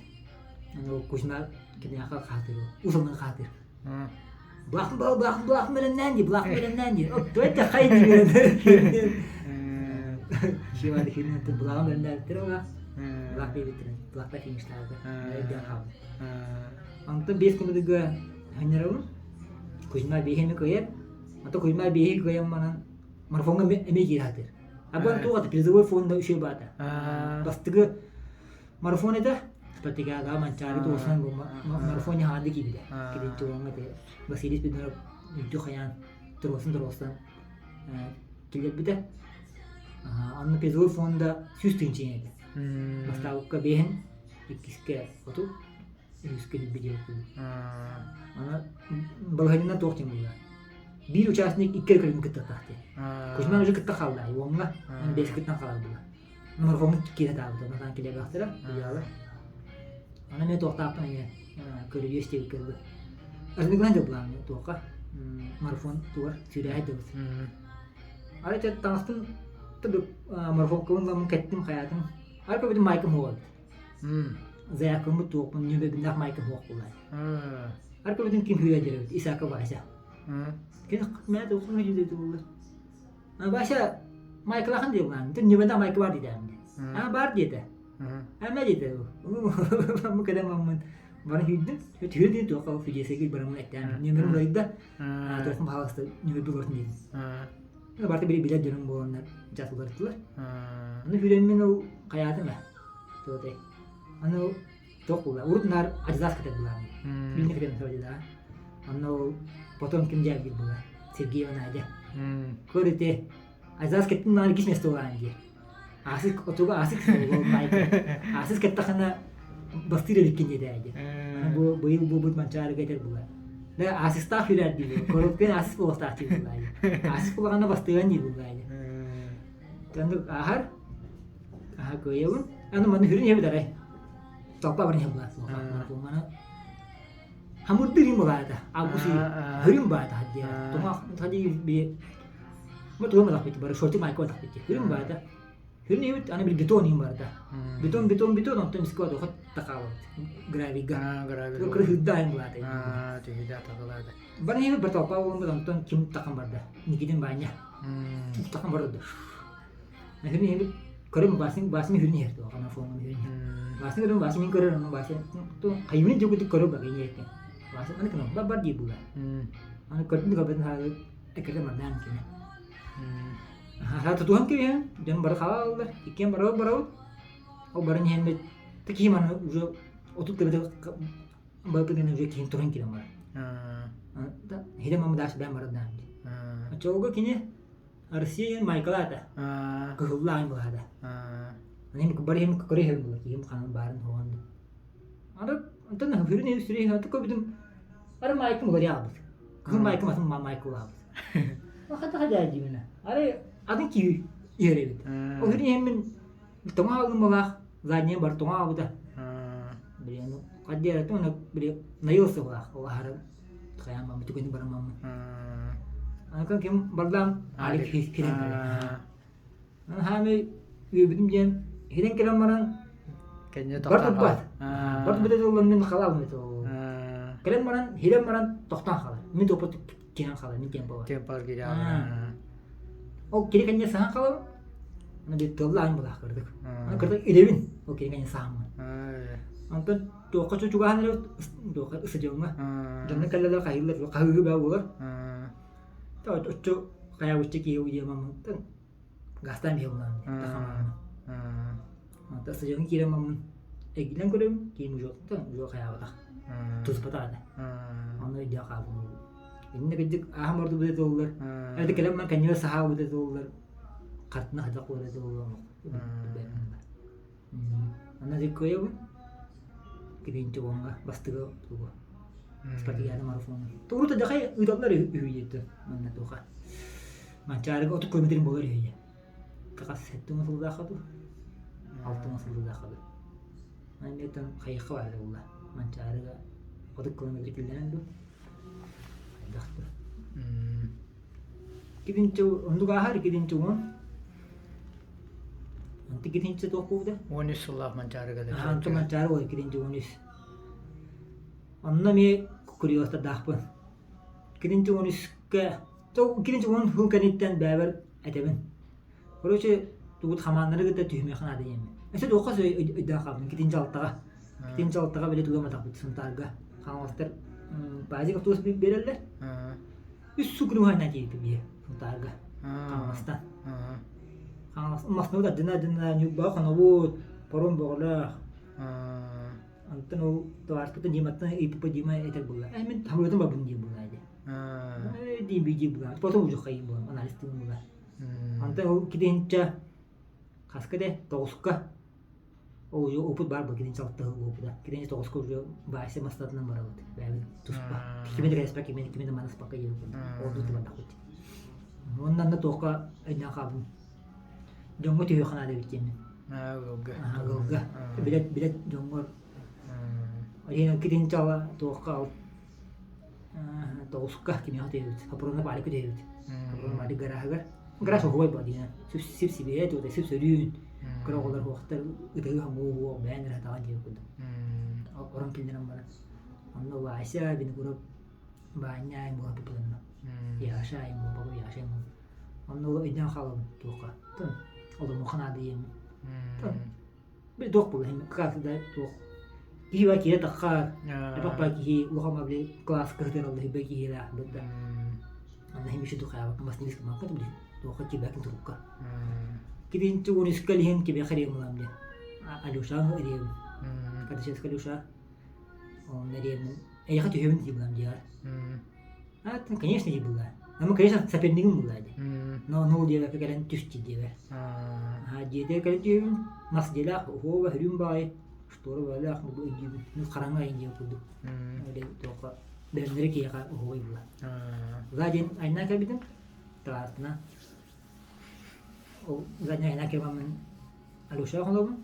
Кузьма киниэхэ хаатыр. Усалын хаатыр. Былаахын былаахын былаахын бэлэмнээн дии, былаахын бэлэмнээн дии. Отту это хай дии. Шивады хирин былааҕын бэлэмнээбиттэр ола. Былаах биэрбиттэрин, былаахта фиништаабыта. Өйдөөн хаалбыт. Онтон 5 күнүгү ханнарабын. Кузьма биэһини кыайар. Ата Кузьма биэһи кыайан манан марафоҥҥа эмиэ киирэ сатыыр. Абан туох ата призовой фонда үчүгэй баата. Бастыгы Марафон этэ. Спартакиадаҕа Манчаары туосан бу марафон хаанды киирбитэ. Киринчуоҥҥа ити Василий Спиридонов үрдү хайаан туруосан туруостан киллэрбитэ. Анна призовой фонда 100 тыһыынча этэ. Бастаабыкка биэһин, иккискэ 30, үһүскэ билбит диэбит. Аны балаһыанньанан туох диэн буолла. Биир участник икки эрэ көрүҥү кыттыахтаах диэн. Кузьман уже кытта хаалла, уоҥҥа, бэс кыттан хаалдылар. Морҕоҥҥут киирэ таабыта, натаан килиэбэхтэрэ, ыйаалар. Аны эмиэ туохтаахпын эмиэ көрүдьүөс диэбит кэлбит. Арыныгынан дьылбылаан туохха марафон тугар сүүрээһэ дьылбыт. Ары чэ таҥаспын марафонкабын ламмын кэттим хайаатым. Ары көбүтүм майкым хуоҕа эбит. Заявкаммыт туохпун ньүбэбиннээх майкым хуох буоллай. Ары көбүтүм ким хүүрэ диэбит Исааков Вася. Кини мээ туохпун хүйдүү буоллар. Вася Майклахан диye булан. Бүтүн ньымада Майкы бар диэтэ. А бар диэтэ. Ама диэтэ. Бу кэлэн маммын бары хүйдүм. Түһүр диye туохха фидесеги барамын эттээн. Нөмерим уларыйда. Туохум хааласта нөмер булатын диэтим. Барта били билэр дьонум буоланнар жас уларыттылар. Аны хүрэммин ол хайаатым ээ. Туотай. Аны туох була. Урут наар Адидас кэтэр булаам. Билни кэтэн Адидас. Анна ол потом ким дьээбит була. Сергеева Надя. Көр ити Адидас кэттин наҕа иккис место буолаан диир. Асык отуга асык Асыс кэттахына бастыыр эбиккин диэтэ диир. Бу быйыл буолбут Манчаарыга этэр була. Да асыстаах хүрэр диир. Коробкин асыс буолуохтаах диир була. Асыс булаҕына бастыган диир була. Тандык аһар аха кыайабын. Аны маны хүрүн иһэбит арай. Толпа баран иһэ була. Хамырдырым баата, август хөрүм баата диye. Тома хади би ма тугам лахпит бары шорты майка лахпит. Хөрүм баата. Хөрүн эбит аны бир бетон им барда. Бетон бетон бетон онтон мисква дохот такаабыт. Гравига. Гравига. Кыр хыдда им баата. Аа, түһүдэ такалаада. Бары эбит бар толпа болон онтон ким такан барда. Никитин Ваня. Такан барды. Хөрүн эбит көрүм басын басын хүрүн иһэр туох ана фоҥун хүрүн иһэр. Басын көрүм басын мин көрөр онон басын хайыны дьөгүтүк көрөр багын иһэртэн. Басын аны кынам бар бар дии була. Аны көрдүн көрбөтүн хаалы эккете бардаан кини. Аха тутуһан кириһэн дьон бары хаалаллар иккиэн барабыт барабыт. Ол баран иһэммит киһим аны уже 30 километр барбыт уже киһим туран киирэн барар. Хидем мамадаш бэм барардаан. Оччолорго кини Россия Майкалаата. Кыһыллаан былаада. Аны бары иһим көрө иһэр була киһим ханан баарын хоҕон. Аны онтон хүрүн иһим сүрү иһим көрбүтүм ары майкым уларыйа аалбыт. Кыһыл майкым атын майка улаабыт. Хата хадаа диибинэ. Ары атын киһи иһэр эбит. Ол хүрүн иһиммин тоҥо аалым балаах задний бар тоҥо аалбыта. Били аны хаддиаратын оны били наелся балаах ол аһары хайаан маммы түгэни бараммаммын. Анакан ким бардам Алик хирен кэлэр. Хаамай үөбүтүм диэн хирен кэлэн баран бар турбат. Бар турбат этэ мин халаабын этэ ол. Кэлэн баран хирен баран тохтоон хаалар. Мин топпот киһен хаалар, мин темпа бар. Темпа кире Ол кири кэннэ саһан халабын. Аны бир тыллаан булаах кырдык. Аны кырдык илебин ол кири кэннэ саһаммын. Онтон туохха чугаһан эрэ туохха ыстадиоҥҥа дьонно кэллэлэр хаһыыллар хаһыыһы баа буолар оччо хайаабычча киһи уйамаммыттан газтаан биһи булаан тахамааны онтон стадиоҥҥа киирэн маммын эргиллэн көрөбүн киһим уже уже хайаабатах туспатах этэ онно өйдөөх хаалбын иннэ кырдьык ааһан барду быта тыллар эбэтэ кэлэн ман кэннибэр саһаа быта тыллар хартына хайдах буолар тыллар Аны дьэ кыайабын. Кибиинчэ уоҥҥа бастыгы тугу. Спартакиада марафону. Тугу да ыыталлар үһүйэтэ манна туха. Манчаарыга 30 километрин буолар үһүйэ. Тахас 70 сылдаахха дуу, 60 сылдаахха дуу. Маннеттан хайыхха баар буолла. Манчаарыга 30 километр киллэрэн дуу. Хайдах дуу. Кидинчи оннук ааһар кидинчи уон. Онту кидинчи туох буолда? 13 сыллаах Манчаарыга да. Онту Манчаары ол кидинчи 13. Онно эмиэ курьезтардаахпын. Кидинчи 13-кэ кидинчи 10 сыл кэнниттэн бэйэбэр этэбин. Короче, тугут хамаанданы кытта түһүмүөххэ наада диэммин. Өссө туохха өйдөөх хаалбын китинчи алтаҕа. Китинчи алтаҕа били тугу матахпыт Сунтаарга. Хаҥаластар базик автобус биэрэллэр. Үс сукунуһанна тиийбит биһи Сунтаарга. Хаҥаластан. Хаҥалас масныбыт аддына-аддына Ньурбаҕа хонобут, паром бөҕөлөөх. Онтон ол табаарыспытын Диматтан ыйыппыппыт Дима этэр буолла. Э, мин самолетым барбын диир буолла дии. Э, диин биир диир буолла. Потом уже хайыы буолла, анализтыын буолла. Онтон ол китинчэ хаска де тоҕуска ол уже опыт баар буолла китинчэ алтыһы опыта. Китинчэ тоҕуска уже Вася мастатынан барабыт. Бэйэбит туспа. Кими да кэспэк, кими кими да манаспакка диэбит. Ол дуу бардахпыт. Уонна анна туохха өйдөөн хаалбын. Дьоҥҥо түһүөххэ наада эбит диэммин. Ыалга. Ыалга. Билет билет дьоҥҥор. Иһин китинчэ ала туохха тоҕуска кимиэхэ түһэбит. Хопуруна Валика түһэбит. Хопуруна Валик гарааһыгар. Гараж оһуой баа диэн. Сүп сип сибиэ туота сип сөрүүн. Кыра оҕолор уохтар ытыгы хамуу уох бэйэн эрэ сатаҕан диэн курдук. Орон киллэрэн баран. Онно Вася Винокуров Баанньа айым буолаппытынна. Яша айым буолбаппа Яша айым Онно өйдөөн хаалабын туохха. Тон оломуха наада диэммин. Тон били туох буолла как да туох киһи ба киһи таххар эбэхпа киһи улахан били класс кыһытын аллаһыба киһилээх быта анна химиши тухаабакка маснигис кымакка били туохха кибэкин турукка кибинти униска лиһин кибе хариэмылам де Алеша эриэбин Кардашевская Алеша он эриэбин эйэхэ түһэбин дии булам диэҕэр А, конечно, дии булла. Ама, конечно, сопернигим булла дии. Но ну диэбэккэ кэлэн түс дии диэбэр. Аа, дьиэтигэр кэлэн түһэбин, мас дьиэлээх, уһуоба хүрүм баҕайы, штора баҕалаах, бу өйдүүбүн. Ну, хараҥа айан диэн курдук. Ол туохха бэлэмнэри киһиэхэ уһуой була. За день айна кэлбитим, табаарыспына. Ол за день айна кэлбаммын Алеша холобун.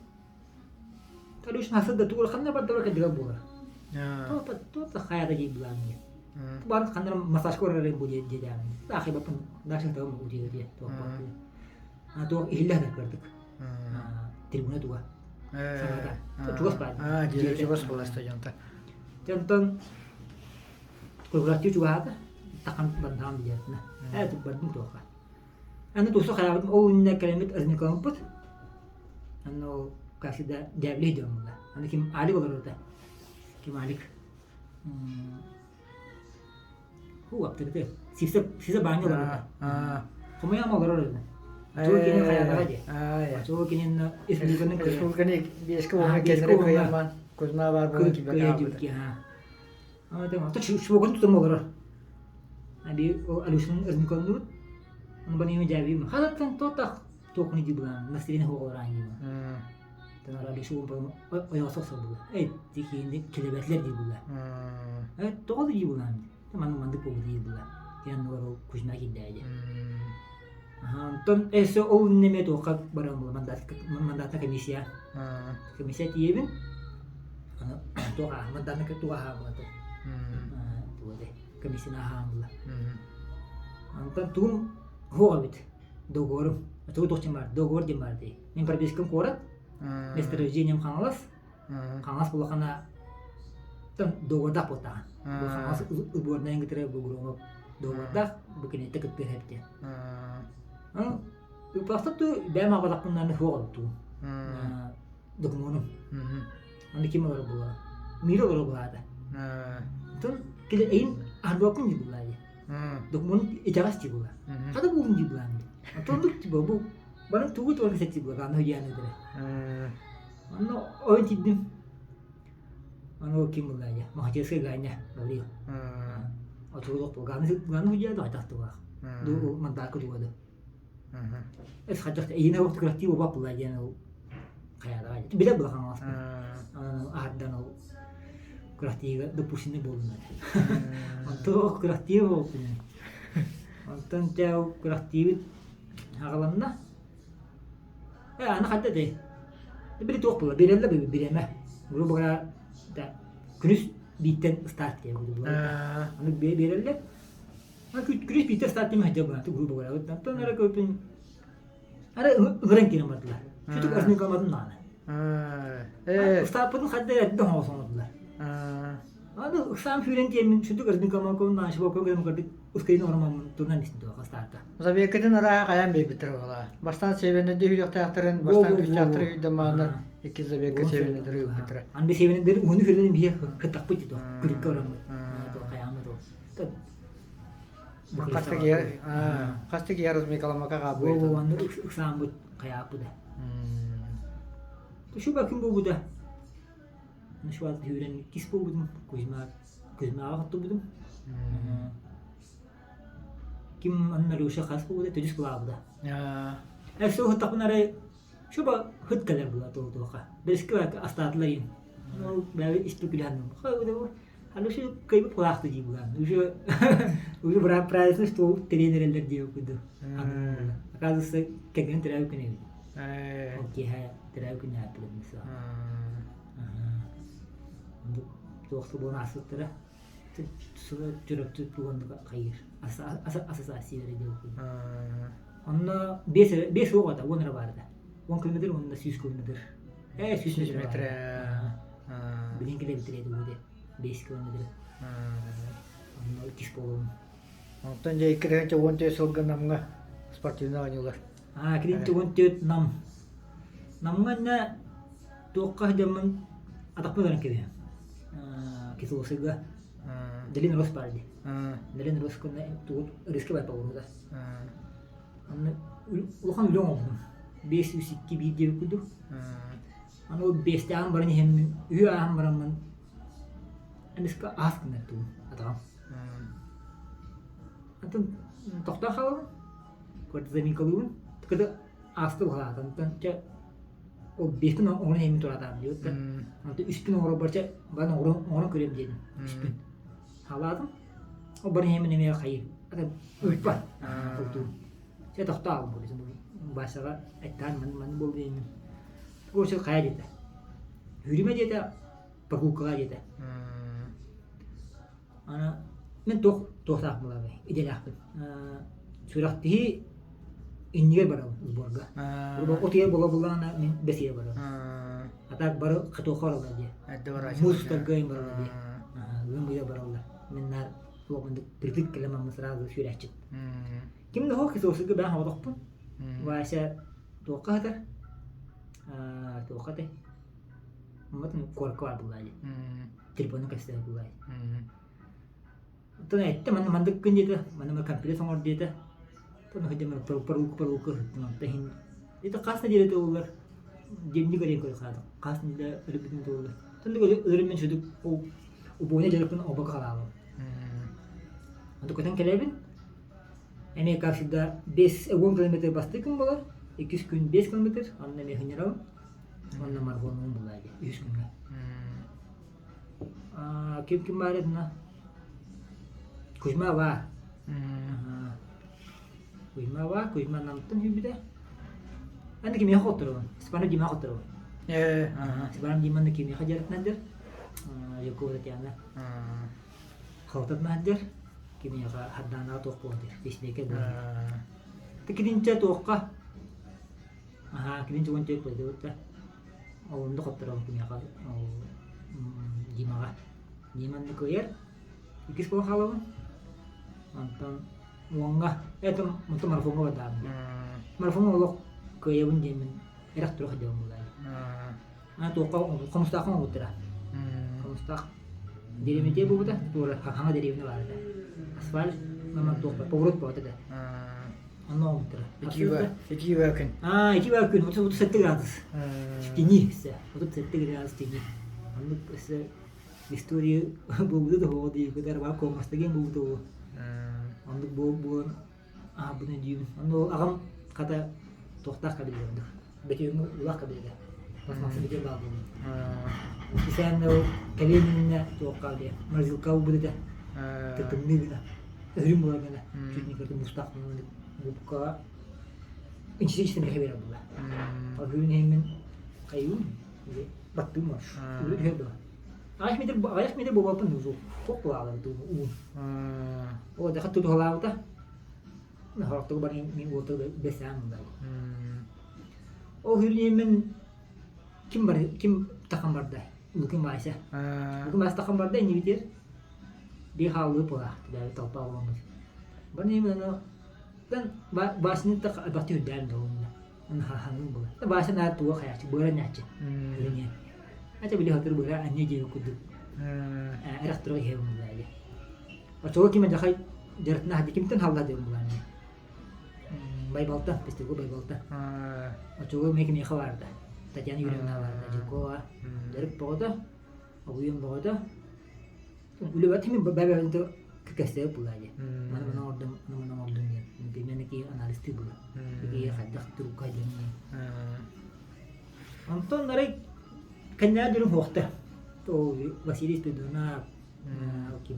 Алеша хасыр да тугу ханна барда кэлдигэ буолар. То-то то хайа да дии булаан диye. Бары ханна массажка барар бу дии диэдээн. Ахибаппын дальше тагым у дии дии туох А туох иһиллэ да көрдүк. Трибуна туга. Саҥата. Чугас баар. А, дьиэ чугас буолар стадионта. Онтон кугураттыы чугаһаата. Тахан бардаҕым диэтинэ. Ээ бардым туохха. Аны туса хараабытым ол иннинэ кэлэммит разминкаламмыппыт. Аны ол как всегда дьээбилэй дьон буолла. Аны ким Алик олорор Ким Алик? Ху аптарыты. Сиса сиса баанньа олорор Хомуйаама олорор этэ. Чуо кини хаятаҕа дии. Чуо кинин республиканы Республиканы биэскэ уоҥҥа кэллэрэ кыайамман Кузьма баар буолан киирбэт кыайа аата. Чуогун тутан олорор. Аби ол Алюшин разминкаланныбыт. Ону баныйма дьээбиим. Хататтан туотах туохуну дии булаан настроение хоҕолораан дии Тан Алюша ойоҕосо охсор була. Эй тикиинди килэбэтлэр дии була. Э тоҕо да дии булаан маннык мандык буолбут дии була. Киэн ол Кузьма киирдээди. Онтон эссе ол иннеме туохха баран була мандатна комиссия. Комиссия тиийэбин. Туох мандатна туох аһаабылата. Туох комиссияны аһаан була. Онтон тугум суох эбит договорум. Тугу туох диэн баар договор диэн баар дии. Мин пропискам куорат, месторождением Хаҥалас. Хаҥалас улахана договордаах буолтаҕын. Бу Хаҥалас сборнайын кытары Бугуруҥу договордаах бу киниттэ кыттыһа эбит. Ыппахта ту бэйэм аҕалахпыннан суох эбит тугум. Докумуонум. Аны ким олорор буолла? Мире олорор буолаата. Тон кили эйин аһарбаппын дии буолла дии. Докумуон итэҕэс дии буолла. Хата буолун дии буолаан дии. Онтон типа бу баран тугу тугу кэсэт буолла аны диэн этэрэ. Онно ойон тиийдим. Аны ким буолла дии? Махачевскай Ганя Гаврил. Отурлук бу Ганы Ганы худья да айтахтылаах. Ду мандаакы дуоду. Эс хаддах эйине оқты кыратыы буолбат буолла диэн ол хайадаҕа билэ була хаҥаласпын. Аһардан ол. Күрэхтиигэ допущенный буоллум этэ. Онтон күрэхтии буолбуппун. Онтон дьэ ол күрэхтиибит аҕаланна. Э, аны хайда этэй? Били туох буолла? Биэрэллэр бириэмэ. Грубо говоря, да, күнүс бииртэн старт диye буолла. Аны биэрэллэр. Күнүс бииртэн старт диye хайда буолла, грубо говоря. Онтон эрэ көпүн Ара ыҥыран киирэн бардылар. Сүтүк разминкаламатын даҕаны. Ыстааппытын хадда эрдэ оҥоһо оҥордулар. Аны ыксаан сүүрэн тиэммин сүтүк разминкаламаккын нааншыбакка гынан көрдүк ускайын оҥороммун турунан истин туох ыстаатта. Забеккытын арааһа хайаан биэрбиттэр буолаа. Бастаан севенедди үүрүөхтээхтэрин, бастаан күстээхтэри үүрдэмааннар, иккис забекка севенеддери ыыппыттара. Аны севенеддери уһуну сүрүнэн биһиэ кыттахпыт дии күрүккэ ороммут. Хайааммыт ол. Хаста киһи размекаламака хаабыйта. Буолуонну ыксааммыт хайааппыта. Шуба күн буолбута. Шуба үүрэн кис буолбутум. Кузьма Кузьмаҕа хоттубутум. Ким анна Люша хас буолбута, төдүс кылаабыта. Эссе уһуттахпын арай Шуба хыт кэлэр була туохха. Бэски астаатылар иин. Ол бэйэ испекулянным. Аны уже кыайбыт кулаахты дии булан. Уже уже правильно что тренерелер диye куду. Оказывается, кэргэн төрөөбүт күнэ эбит. Ол киэһэ төрөөбүт күнэ ааттылар мисо. Туох буолан ааспыттара. Чөрөптү тугуннук хайыр. Ассоциация диye куду. Онно 5 суох ата, 10 эрэ баар этэ. 10 километр уонна 100 километр. 100 метр. Билин километр edi 5 километр. Онно иккис буолуом. Онтон дьэ 2014 сылга Намҥа спортивнай оонньуулар. Аа, 2014 Нам. Намҥа иннэ туохха сылдьаммын атахпын ыран кэбиһэм. Кисловскайга Делин Рос баар дии. Делин Рос кынна тугут риски бар поворота. Онно улахан үлэ оҥордум. 5 3 2 1 диэбит курдук. Аны ол биэстээҕин баран иһэммин, үһү ааһан бараммын эмискэ аас гынар тугум атаҕым. Антон тохтоон хаалабын, кортизаминкалыыбын, кыта ааста быһалаата. Онтон чэ ол биэспин оҥорон иһэммин тураатаам диэбит да. Онтон үспүн оҥоробор чэ баран оҥорон оҥорон көрүөм диэтим үспүн. Хаалаатым. Ол баран иһэммин эмиэ хайыы атын ыыппат толтуум. Чэ тохтоо аалбыт Васяҕа эттээн маны маны буол диэммин. Короче хайа диэтэ. Үүрүмэ диэтэ, прогулкаҕа диэтэ. Аны мин туох туохтаах буолабый идэлээхпин. Сүрэхтиһии иннигэр барабын сборга. От ыйа буола буллаҕына мин бэс ыйа барабын. А так бары катоха бараллар дии. Муус устарга бараллар дии. Ыам ыйа бараллар. Мин наар туох притык кэлэн манна сразу сүүрээччим. Ким да суох кисловскайга бэйэм соҕотохпун. Вася туохха сытар? Туохха этэй? Матын куоракка баар буоллаа дии. Телефону кэпсэтэр буоллаа дии. Оттон эттэ манна мандык күн диэтэ, манна компьютер оҥор диэтэ. Оттон сылдьан парулка парулка сыттым онто иһин. Это хас неделя туоллар? Дневник өрен көрө хаадым. Хас неделя өлүбүтүн туоллар. Оттон өлөрүм мен сүдүк ол убуйна дьарыкпын обока халаабым. Онто көтөн кэлэбин. Эмиэ как всегда 5 10 километр бастыы күн буолар, иккис күн 5 километр, онно эмиэ сынньарабын. Онно марафонум буолаа дии, үһүс күҥҥэ. Ким ким баар этина? Кузьма баар. Кузьма баар, Кузьма Намтан сүүрбүтэ. Аны кимиэхэ хотторобун? Степанов Димаҕа хотторобун. Степанов Диманы кимиэхэ дьарыктанар? Якова Татьяна. Халтатнаһар дьэр, киниэхэ Хардаанаҕа туох буолан диир, пейсмейкер буолан диир. Тикининчэ туохха? Аһаа, кининчэ уон түөрт буолбут да. Ол онно хотторон киниэхэ ол Димаҕа. Диманы кыайар. Иккис буолан хаалабын. Онтон уоҥҥа, это онтон марафоҥҥа бардаабын. Марафоҥҥа олох кыайабын диэммин эрэх-турах диэн буолаа. Аны туохха хомустаахха оҥорбуттара. Хомустаах дэриэбинэтэ буолбута, туора хаҥа дэриэбинэ баар этэ. Асфальт наман туох поворот буолбат этэ. Онно оҥорбуттара. Итии күн. Аа, итии күн 37 градус. Тини өссө. 37 градус тини. Оннук өссө история буолбута да суоҕа дии, кытары баар коммастаген буолбута буолуо. Оннук буолан аһарбын өйдүүбүн. Онно аҕам хата туохтаах кабиле оннук. Бөтүөҥҥэ улаах кабиле. Пластмасса бөтүөн баар буолуо. Исээн ол кэлиэн иннинэ туохха диэ морозилка ылбыт этэ. Тымныы гына, өһүрүн буолар гына, чуть не кыртым мустаах губкаҕа инчити истэн миэхэ биэрэр буолла. Өһүрүн иһиммин хайыым, баттыым бар. Үлэ түһэр дуо? Аҕыйах метр буолбаппын узу. Туох буолаалар уун. Ол даха тутуһалаабыта. Хорохтугу бар мин уоту бэсээн булар. Ол хүрүнүммүн ким бар ким тахан барда? Лукин Вася. Лукин Вася тахан барда иннибитир. Би хаалыы була тилээби толпа оҕоммут. Бар неймен тан Васяны так абакты үрдээн долунна. Хаһаҥын була. Вася наар туга хаячы, быара нячы. Үрүнү. Ата били хатыр быара анне диэби курдук. Эрахтыра иһэ була. Оччолор ким дьахай дьарытына хадди кимтэн халла диэн булаан Байбалта, Пестюгу Байбалта. Оччолор миэхэ миэхэ баарда. Татьяна Юрьевна баарда, Жиркова. Дьарык боҕото, обуйун боҕото. Үлэбэт мин бэбэбин кэстэбит була дии. Маны маны оҥордум, маны маны оҥордум диэн. Примерно ки анализтыы була. Ики хайдах турукка диэн. Онтон арай кэннээ дөрүн хуохта. Ол Василий Спиридонов ким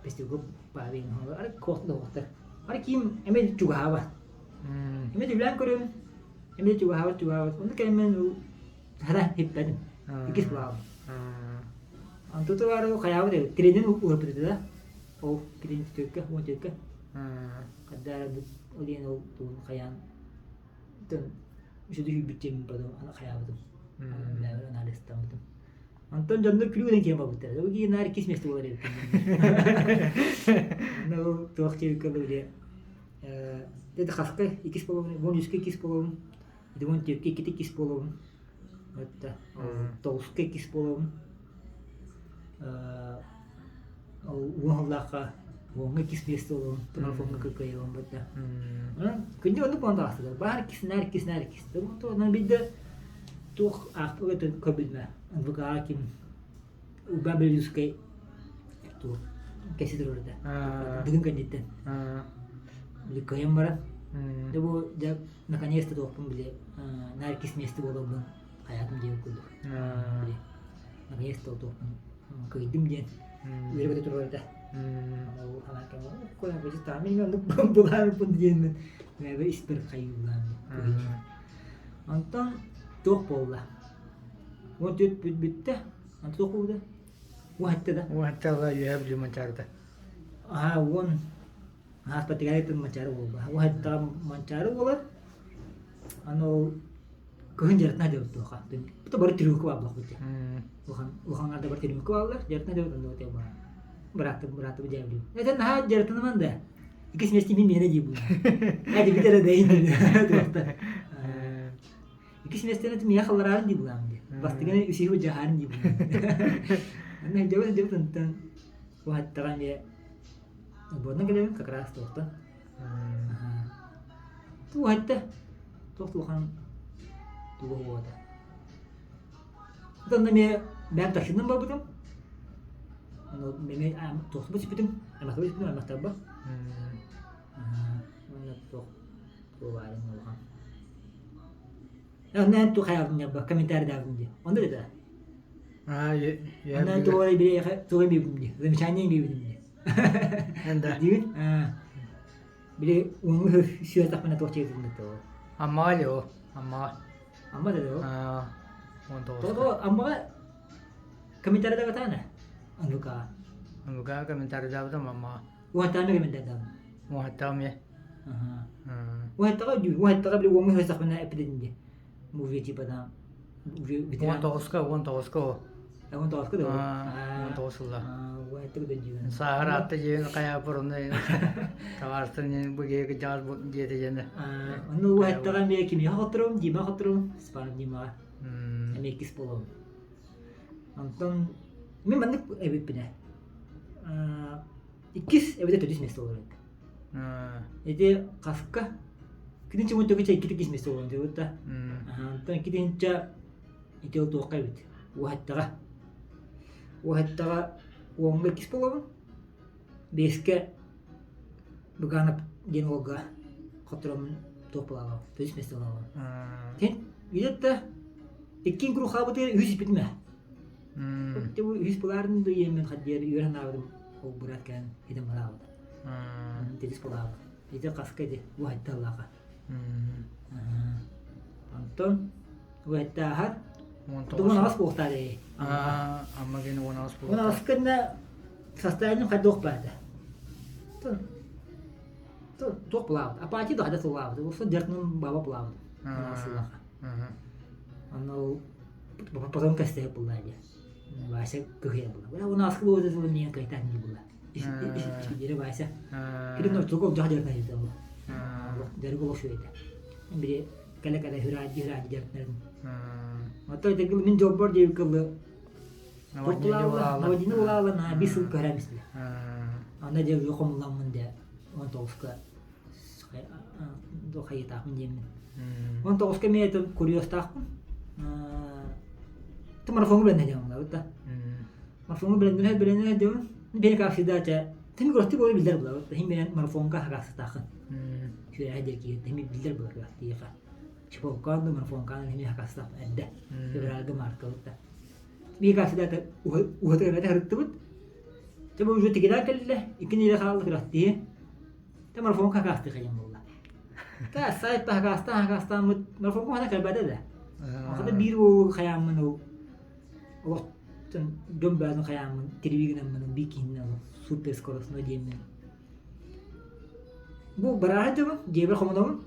Пестюгов Павел арай куохта да Арай ким эмэ чугаһаабат. Эмэ түбүлээн көрөбүн. Эмэ чугаһаабат чугаһаабат. Онно кэлэммин хара хиппэтим. Иккис булаабым. Антуту бары хайаабыт эбит. Тренин уурбут да. Ол тренин түөккэ, уон түөккэ. Хаддаара ол диэн ол тугун хайаан тын үсүдү хүйбүт диэммин потом хайаабытым. Билээбэр анализтаммытым. Онтон дьоннор күлүгүнэн киэн барбыттар. Ол киһи наар иккис место буолар эбит. Онно ол туох диэбиккэ били э хаска иккис буолабын, уон үскэ иккис буолабын, уон түөркэ иккитэ иккис буолабын, это тоҕуска иккис буолабын, ол уон сыллаахха уоҥҥа иккис место буолабын, марафоҥҥа кыайабын бытта. Онон күндү оннук буолан таҕыстылар. Баар иккис, наар иккис, наар иккис. Онон биирдэ туох аахпыт көрбүтүмэ НВК ким Уба Белюскай туох кэси турар да дыгын кэнниттэн били кыайан баран дьэ бу дьэ наконец-то туохпун били наар иккис место буоларбын хайаатым диэн курдук били наконец-то туохпун кыайдым диэн үөрэ көтө турар да ол ханаан кэм мен оннук булаарбын диэммин мээбэр испэр хайыылаан онтон туох буолла 14 бүт бүттэ. Онтон туох буолбута? Уһатта да. Уһатта ыла үөһэ Бүлүү Манчаарыта. Аһаа уон ааспатыгар Манчаары буолба. Уһаттаҕа Манчаары буолар. Аны ол кыһын дьарытына дьабыт туоха. Бу бары трюк бааллах бутя. Улахан улахан бар трюк бааллар. Дьарытына дьабыт онно те баар. Бырааттым бырааттым дьаабылым. Это наһаа дьарытынаман да. Иккис месте мин миэнэ дии була. Adi битер да ин. Туохта. Иккис миэстэни миэхэ халлараарын дии булаам дии. Бастыгыны үсүһү дьаһаарын дии булаам. Онно сылдьабыт сылдьабыт онтон уһаттаҕа эмиэ отборунан кэлэбин как раз туохтан. Уһатта туох улахан тугу уһуота. Онно эмиэ бэйэм таксинан барбытым. Ону эмиэ туохтубут сүппүтүм, аймахтарбар сүппүтүм, аймахтарбар. Уонна туох туолаарын улахан. Онно эн туох хайаабын ньарба комментарийдаабын дии. Онно да. Онно туох били туох биибин дии. Замечание биибин дии. Да. Диибин. Били уоҥҥу сүөтэхпинэ туох чиэтин да Аммаҕа ли о? Аммаҕа. Амма да о. 19. Тоҕо Аммаҕа комментарийдаабатаана? Анлукаа. Анлукаа комментарийдаабытым Аммаҕа. Уһаттаҕа комментарийдаабын. Уһаттаҕым е. Уһаттаҕа дүү, уһаттаҕа били уоҥҥа сахпына эппитин дии. Уже типа там уже ветеран. 19-ка, 19-ка о. 19-ка да. 19 сылла. Уһаттаҕа да дии. Сааһыр атта дьиэн хайаапыр онно табаарыстан бу киһи дьаҕас диэтэ дьэнэ. Онно уһаттаҕа эмиэ кимиэхэ хотторум, Дима хотторум, Степанов Димаҕа. Эмиэ иккис буолуом. Онтон мин маннык эбиппинэ. Иккис эбэтэр төрдүс место буолар эбит. Ити хаска кининчэ уон төкүчэ икки иккис место буолан диэбит да. Онтон иккитинчэ ити ол туохха эбит уоһаттаҕа. Уоһаттаҕа уоҥҥа иккис буолабын. Биэскэ Быганов диэн уолга хоттороммун туох буолаабын төрдүс место буолаабын. Тин видят да иккин курухаабытыгар үһүс испитим ээ. Бу үһүс булаарын да иэммин хаддиэр үөрэн аабытым ол быраат кэлэн идем бараабыта. Тедис булаабыт. Ити хаска ити бу хайдаллааха. Онтон уһаттааһар Думан аҕас буолтаар ээ. Амма гene 18 буолтаар. 18 кэннэ состоянием хайдах баата. Туох булаабыт. Апатия да хайда сыллаабыт. Уста дьартынан баба булаабыт. Сыллаха. Онно ол потом кэстэһэ булла дии. Вася кыһыйа була. Бля, у нас было это не кайтан не было. Испидери Вася. Кирин ортуга олдьох дьарна дьарна була. Дьарык олох шуйда. Бири кэлэ-кэлэ хүраадьы-хүраадьы дьарыктанарым. Оттон итигил мин дьолбор диэбит кыллы Наводнение улаала на бис сыл көрөм истиле. Анда дьэ уйа хомулламмын дэ 19-ка хайытаахпын диэммин. 19-ка эмиэ это курьезтаахпын. Ты марафоҥу билэннэ диэн да. Марафоҥу билэннэ билэннэ диэн били как всегда те Тими көрөстү буолу билдер булабыт. Хим билэн марафонга хакасытаахын. Сүрэхэ дэркиһи тими билдер булар тииха. Чполкаан да марафонкаан хими хакастаах эрдэ. Февральга мартка да. Биир кафедата уһатыгар харыттыбыт. Те бу уже тигидан кэллэ. Икки неделя хаалла күрэхтии. Те марафон хакасты хайан буолла. Та сайтта хакастаан хакастааммыт марафонка хана кэлбэтэ да. Хата биир уолу хаyaаммын ол олохтон дьон бөҕөтүн хайааммын тирии гынаммын биир киһини супер скоростной диэммин бу барааһы дьомун дьиэбэр хомунабын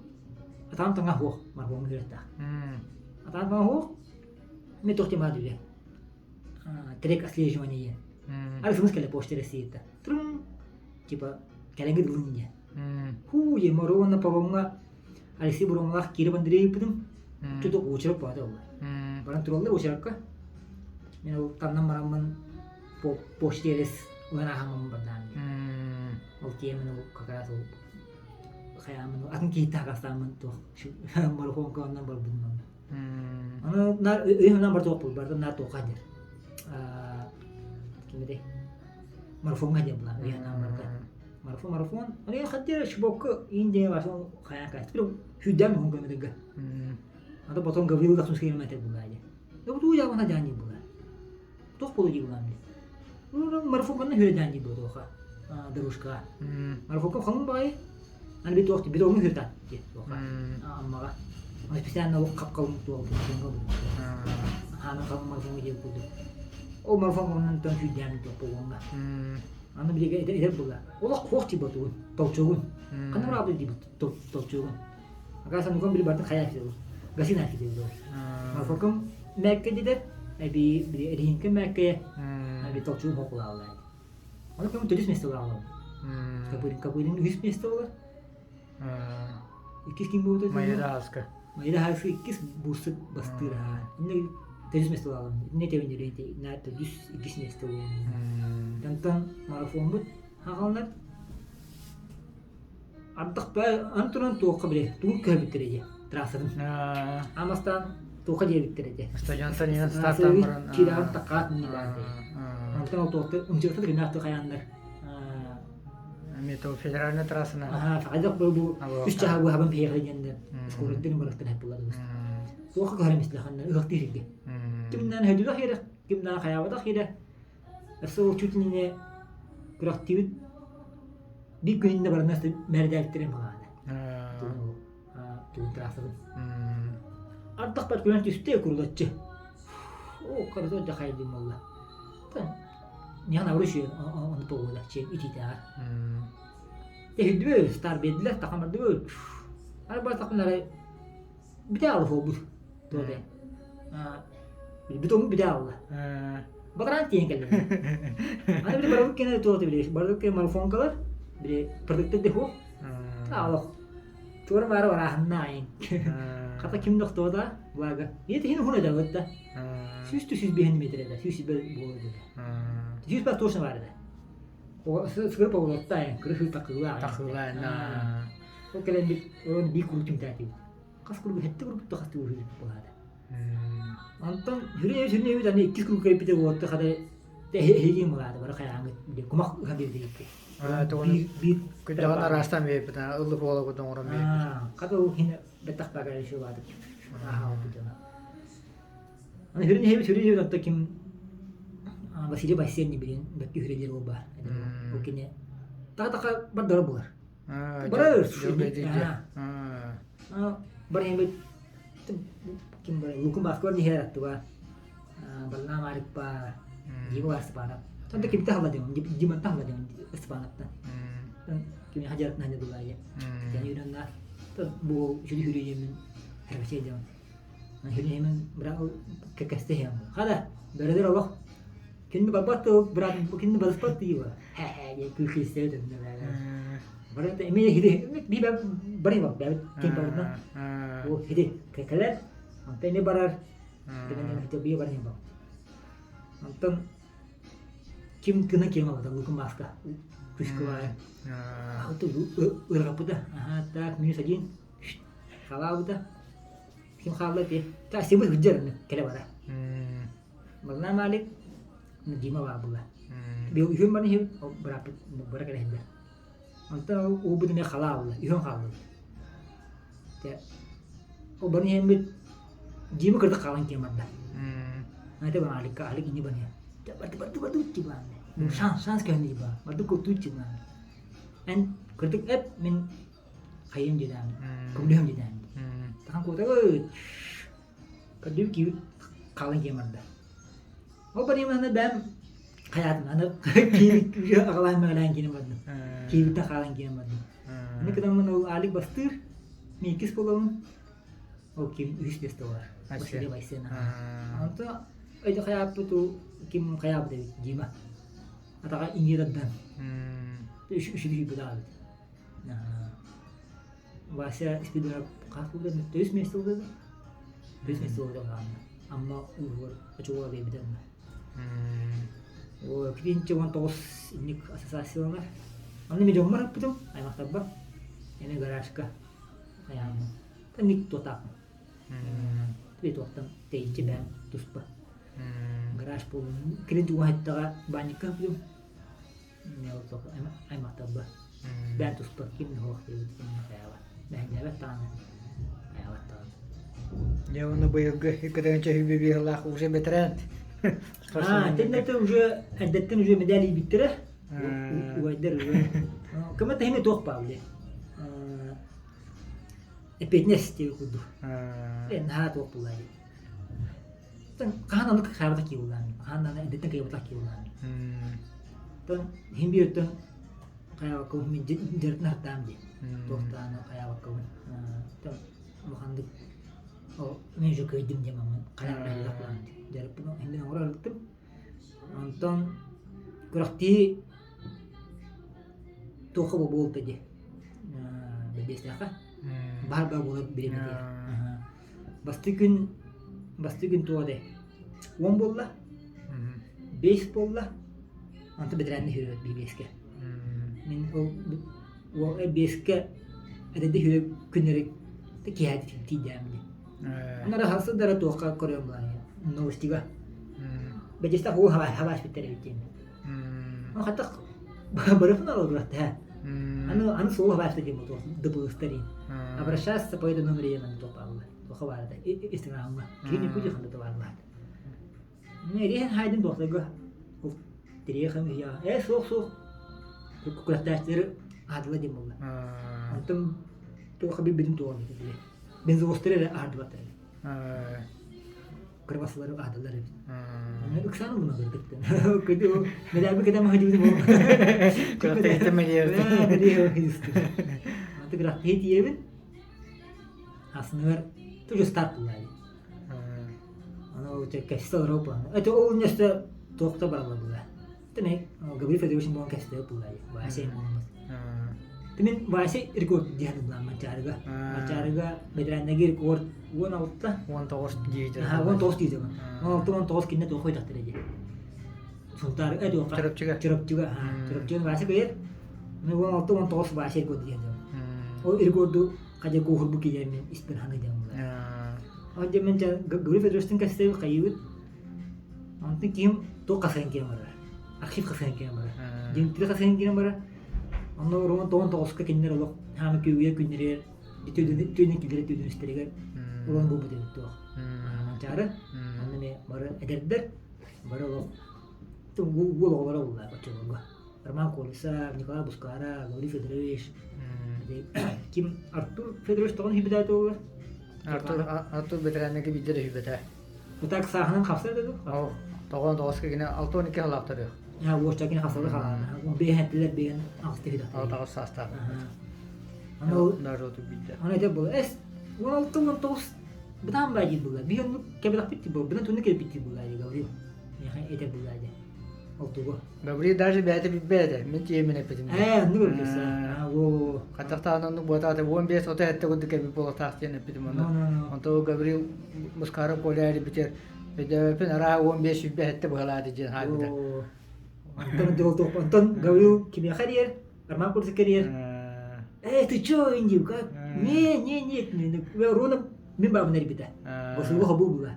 атаам таҥа суох марбоҥҥа үөрэттээх атаам таҥа суох мен туох диэн баар трек отслеживание ары смс кэлэ почта Россията трум типа кэлэҥҥи дылын диэн хуу диэн моруонна паромҥа Алексей Буромалаах Киров Андреевпытым чудо очерок баата буолла. Баран тураллар очерокка. Мен ол таннан бараммын почта элес ылан ааһаммын бардаан. Ол тиэмин ол как раз ол хайаамын атын киһи таһаастааммын туох марафонка оннан барбытым онно. Аны нар өйүнэн бар туох барда нар туохха дир. Кимиде марафонга диэн була өйүнэн барда. Марафон, марафон. Аны хатта шибокка Индия марафон хайаан кайт. Хүддәм мун көмөдөгө. Ата потом Гаврил да сускай метер була ди. Да бу я вана дани була. Тох болу ди була. Ну марафон канна хүрэ дани була тоха. Дорожка. Марафон халын бай. Аны бит туох бит оҥу хүртат ди тоха. Аммага. Аны специально ол капкалын туол бу. Хааны халын марафон ди курдук. Ол марафон оннан тон хүддәм топ болуңга. Аны билигэ этэр була. Олох хуох тиба тугун, толчугун. Ханна бараабы дибит толчугун. Акаса нукам били бартын хаяа киде Гасина киде ол. Мафокум мәкке дидер, әби били эрихинке мәкке, әби толчугун хокулаалар. Аны кем төдүс месте булаалар. Капырин капырин үс месте болар. Иккис ким болду? Майра Хаска. Майра Хаска иккис бурсук бастыыр. Инне төрүс месте буолалым. Инне тэбиннэрин на төрүс иккис месте буолуом. Онтон марафоммут хаҕаланар. Ардах ан туран туохха биле тугун көһөбүттэр эдьэ трассатын. Амастан туохха диэбиттэр эдьэ. Стадионтан инен стартан баран. Кираан такаат ни баар. Онтон ол туохта умчыгата гынаахты хаяннар. Эмиэ федеральная трассана. Аха, хайдах бу бу үс чаһа бу хабан пиэхэ диэннэр скоростарын барахтан хаппылар. Туохха көһөрөм истилэханна ыһыктыыр сиргэ. Кимнээн хөдүлэх иэрэ, кимнээн хайаабатах иэрэ. Өссө ол чуть не күрэхтиибит биир күнүнэ баранна мэрдээбиттэрин балаана. Тугун трассабын. Ардах бар күнэн түстэ курулаччы. О, карата да хайдым болла. Няна уруши он погода чем ититаар. Тэһидбэ стар бедилер тахамардыбы. Арба тахмнары бүтэ алых буолбут туодай битому бүтэ алла батараан тиийэн кэллим аны били барабыт кэнэ туота били барыбыт кэнэ марафонкалар били продукты деху алох туора баара барааһынна айын хата ким дохтуота благо иэтиһин уһун эдэ да сүүс тү 105 метр эдэ 100 буолар 100 ба точно бар эдэ сыгыр поворотта айын кыры такыла такыла Ол кэлэн бит орон биир куруук түмтээтибит. Хас куруук сэттэ куруук да хас куруук буолаата. Онтон сүрүн сүрүн эбит аны иккис куруук кэлбитэ уотта хата эһигин булаата бары хайааңыт кумах ыһан биэрдигиппит. Биир биир күндэҕин араастаан биэрбит ыллык уола оҥорон биэрбит. Хата ол хин бэттэх баҕа еще баатык. Ааха оппут дьоно. Аны сүрүн эһэбит сүрүн эһэбит онто ким Василий Васильевич билин бэрт үһүрэ диир уол баар. Ол кини таха-таха бардара булар. Барар Бар ким бар Лукун Баскар диһэр аттыга Баллаам Арикпа Дима Степанов. Онто кимте халла диэн Димантан халла диэн Степановтан. Кими хадьаратна хадьа булаайа. Яни үрэнна бу үчүдү хүрүйемин хэрвече диэн. Хүрүйемин бра кэкэсте хем. Хада бөрөдөр олох Кинини барбат тыл, брат, кинини барыспат тыйыба. Хэ-хэ диэн күлкүлүстэбит өннө Барыта эмиэ хиди би бары бар бэбит ким барытна. Ол хиди кэлэр, онтон эмиэ барар. Деген хиди би бар бар. Онтон ким тына ким алда лукун маска күскү Алты ыргаппыта. Ага, так, минус один. Халаабыта. Ким хаалла ти? Та сибы хыджар келе бара. Мална Малик Дима баабыла. Бил үһүн баны иһин бырааппыт бара кэлэһиллэр. Онтон уубут эмиэ халаабыла, үһүн хааллыбыт. Те ол баны иһиммит Дима кырдык хаалан киэн барда. Ате Маликка Алик ини баны. Барды барды барды утти бааны. Шанс шанс кэлни ба. Барды куту утти бааны. Эн кырдык эп мин хайым дедам. Көмлөһөм дедам. Тахан куотагы Көрдүм киһи хаалан киһи барда. Ол барыйманы бэм хайаатын аны киһи аҕалаан мөҕөлөөн киирэн бардым. Киһибиттэн хаалан киирэн бардым. Аны кытаммын ол Алик бастыыр, мен иккис буолабын. Ол ким үһүс место болар. Василий Вайсена. Онто өйдө хайааппыт у ким хайаабыт эбит Дима. Атаға иҥиэрэрдэн. Үш үш бит. Вася Спидоров хас буолда төрүс миэстэ буолда төрүс миэстэ буолда хаанна Амма ууһугар очуола биэрбитэ онно Китинчэ 19 инник ассоциацияланар онно мен дьоммор ыппытым аймахтарбар эми гаражка хайааммын ник туотааппын туохтан тэйиччи бэйэм туспа гараж буолун кэлин тугу баанньыкка ыппытым аймахтарба бэйэм туспа ким да суох диэбит мэһэйдээбэт даҕаны айаабат даҕаны Дьэ уонна быйылгы иккитинчи сүүрбэ уже бэтэрээн Итиннэ уже эрдэттэн уже медаль иибиттэрэ убайдар уже көмө тэһиме туох баал эппиэтинэс диэби курдук наһаа туох буллаа хаһан оннук хаабата киилаан хаһан аны эдэттэн кыйабатах киилаан тон иһин биэртэн хайаабаккабын мин дьарытын артаам дии туохтааны хайаабаккабын тон улаханнык ол мен уже кыайдым диэн маммын хайаан план дьарыппын иһин оҥоро арыттым онтон күрэхтии туохха буолта дии бэбиэстэхэ баар баар буолар бириэмэтигэр Бастакы күн бастакы күн туох этэй? 10 буолла, 5 буолла, онтон бэтэрээннэр үһү биэскэ. Мин ол ол биэскэ эдэдэ үһү күннэри киэһэ тиийдэм дии. Онно хасыдара туохха көрүөм булаайа новостига. Бэдьэстэх уу хабаас биттэр эбит диэн. Ол хаттах барыфын алабырат Аны аны суол хабаasta диэн буолуо дыбылыстар ин. Обращаться по этому номеру аны туох баалла. Туохха баарда Инстаграмҥа. Кини пути ханда бааллаат. Эриэн хайдын туохтарга ол тириэхэм я э суох суох күрэхтээччилэри аадыла диэн буолла. Онтон туохха билбитим туоҕа били. Бензовозтары эрэ аһардыбаттар. Кырбасылары аһаталлар эбит. Ыксаан ылына кырдыктан. Көтү медальбы кэтэ маһдьыбыты буолла. Күрэхтэһиттэн мэлиэртэ. Аты күрэхтэһи тиийэбин. Асыныгар тоже старт буллаайы. Аны кэсте олорор буолан. Это ол несте туохта баралар була. Тene Гаврил Федорович буолан кэсте буллаайы. Вася буолан. Мин Вася рекорд диэн булаан Манчаарыга. Манчаарыга бэтэрээннэргэ рекорд 16 19 диэбитэ. 19 диэбитэ. 16 19 кинне туох хойдахтара дии. Сунтаар э туохха Чурапчыга. Чурапчыга. Чурапчыга Вася кыйар. 16 19 Вася рекорд диэн. Ол рекорду хадя куһурбу киһи испин ханы диэн була. Ол дьэ мен Гаврил Федоровичтын кэстэби хайыбыт. Онтон киһим туох хасыан киэн барар. Архив хасыан киэн барар. Дмитрий хасыан киэн барар. Онно урун тоҕон тоҕуска кинилэр олох хаамы күүйэ күннэригэр түүнүн киллэрэ түүнүн истэригэр урун буолбут эбит туох. Манчаары. Онно эмиэ бары эдэрдэр, бары олох. Уол оҕолоро буолла оччолорго. Роман Колесов, Николай Бускара, Гаврил Федорович, ким Артур Федорович тоҕон үһүбүтэ буолла? Артур Артур бэтэрээннэргэ биирдэ да үһүбэтэ. Ытак сааһынан хапсар да Ол тоҕон тоҕоска кини 62 халаахтар үөх. Уоча кини хапсалы халаана. Бэйэн бэйэн аҕыста үһү Алтаҕыс саастаах. Аны Даже отут биирдэ. Аны этэ була эс 16-19 бытаан баа диир була. Биһи оннук кэбилэхпит дии була. Бынан тунну кэлбит дии була Гаврил. Миэхэ этэ була дии. Ол тугу? Гаврил даже бэйэтэ билбэт этэ. Мин тиийэммин эппитим. Ээ, оннук өлгөсө. Аа, во-во. Хаттахтаан оннук буотаата 15-37 курдук кэлбит буолуохтаах диэн эппитим онно. Онто Гаврил Мускаров Коля эрибитер өйдөөбөппүн араа 15-27 быһалааты диэн хаалбыта. Онтон онтон Гаврил кимиэхэ диэр? Роман Курсик диэр. Э, ты чё, Индив, как? Не, не, нет, Руна мин баабын эрбитэ. Босуга хобу була.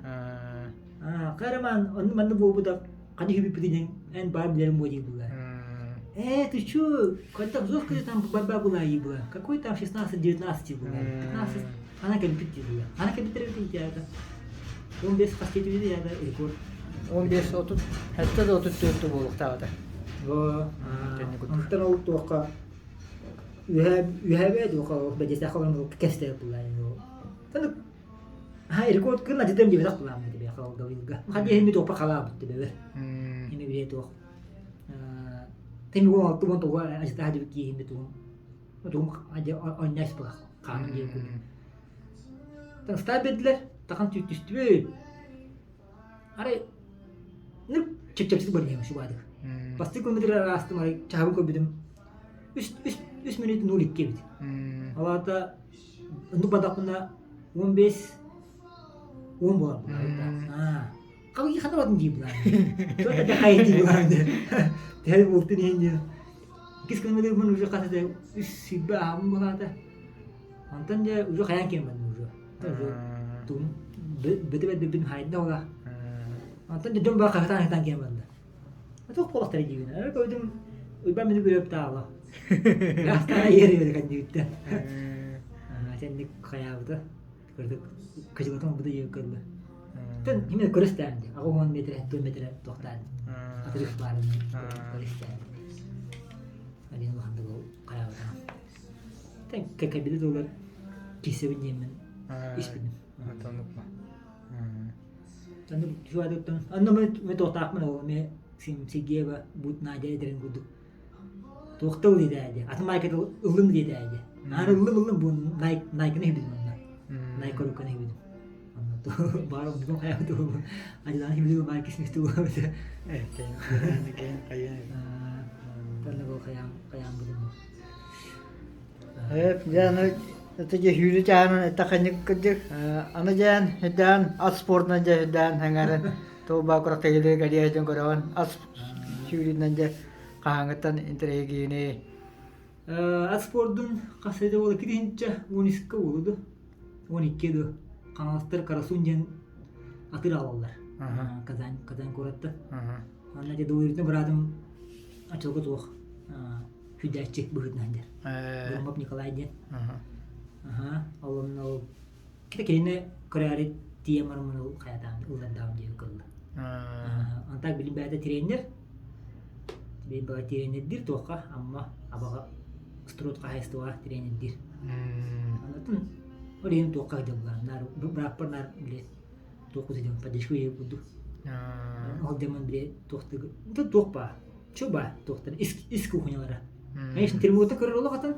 Аа, Роман, онну манны буолбута ханы хүбүппүтүнэн эн баар билэрим буо дии була. Э, ты чё, когда взрослый там борьба была и была. Какой там 16-19 была? 15, она кэлбит дии була. Она кэлбит это. 15 хас кетибиди яда рекорд. 15 30 хэтте да 34 буолуктаабыта. Онтон ол туохха үһэ үһэ туохха бэдьэсээх холон кэстээх булаа. Рекорд кын адьытым диэбэтэх былааммыт тебе Гаврилга. Хадиһин ми туохпа халаабыт тебебер. Ими биле туох. Теми уон алты уон тоҕо ажытаха дебит киһими тугум. Тугум онньас былах хаанын диэн курдук. Тастаа бердилер, тахан түстүбүт. Арай ныр чэпчэпсик барыйам шубадык. Бастык көмөтүр араастым арай чаһабын көрбүтүм. Үс үс үс минут нул икки эбит. Алаата Оннук бардахпына 15 10 буолар буолар. Хабы хана бардым дии булар. Что это хайы дии булар. Тэһэл буолтун иһин диэн. Иккис күнүгэр уже хас это үс сүүрбэ аһабын буолаата. Онтон дьэ уже хайаан киэн бардым уже. Уже тугум бөтө бэрдэрбин хайда ола. Онтон дьэ дьон баа хаһытаан хаһытаан киэн барда. Туох буолахтара диибин. Өр көрдүм Уйбан мини көрөп таала. Астана иэр иэр кандибиттен. Сенник хаябыта. Көрдүк кыжылатан буда иэр көрдү. Тен химе көрөстән ди. Ага 10 метр, 4 метр тоқтан. Атриф барын көрөстән. Алин улаханды бу хаябыта. Тен кекебили долар кисебин диэмин испидим. Тонукма. Онно мин туохтаахпын ол эмиэ Сергеева Бут Надя эдэрин курдук туохта ыл диэтээди атын майката ыллым диэтээди наан ыллым ыллым бу Найканы иһибитим онно Найка руканы иһибитим онно баар оннугум хайабыт адьылаан иһибитим баар кисмисти буолабыт Танна бу хайаан хайаан будум Дьэ аны ити дьэ сүүрүү чааһынан эттэххинэ кырдьык аны дьээн үрдээн ат спордунан дьэ үрдээн сэҥээрэн туох баар күрэхтэһиилэри кэлиэ сылдьан көрөҕүн ат сүүрүүтүнэн дьэ хаһааҥҥыттан интэриэһиргиигиний Ат спордун хас этэ буола киринчэ 12 буолуду 12 ду Хаҥаластар Карасун диэн атыр аҕалаллар Казань Казань куоратта Анна дьэ двоюродный быраатым очолго туох Хүдээччи быһыытынан диэн. Громов Николай диэн. Аха, ол онно ол кинини көрөөрү тиийэн бараммын ол хайатаан ыллардаҕым диэн кылла. Антак билим бэйэтэ тренер. Билим бэйэтэ тренердиир туохха Амма Абаҕа строт хаһаайыстыбаҕа тренердиир. Онтон ол иһин туохха дьыллаан наар бырааппар наар били туох куту поддержка курдук. Ол демон били туохтыгы туох баа Чуба туохтан ис ис кухнялара. Конечно, термота көрөр олоҕатын,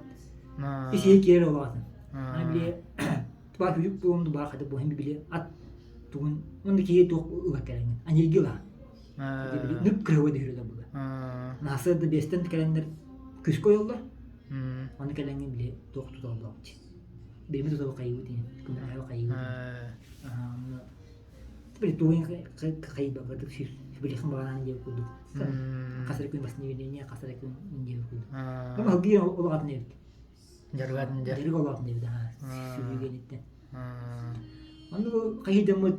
ис иһи киирэр олоҕатын. Аны били тубаа хүлүк буолун дубаа хата буһин били ат тугун онно киһи туох ылар кэлэҥин. Анергила. Били нүп кырыва дөһүрүлэ була. Наасы да бестен кэлэннэр күскө ойоллор. Оны кэлэҥин били туох туталлаҕыт. Бэйэми тутабы хайыбыт ини. Күн хайыбыт. Били тугун хайбакка билихин баҕанаан диэбит курдук. Хас эрэ күн восстановление, хас эрэ күн диэбит курдук. Ama хылгыйан олоҕатын эбит. Дьарыгатын дьэ. Дьарык олоҕатын эбит аха. Сүрүгениттен. Онну хайыдаммыт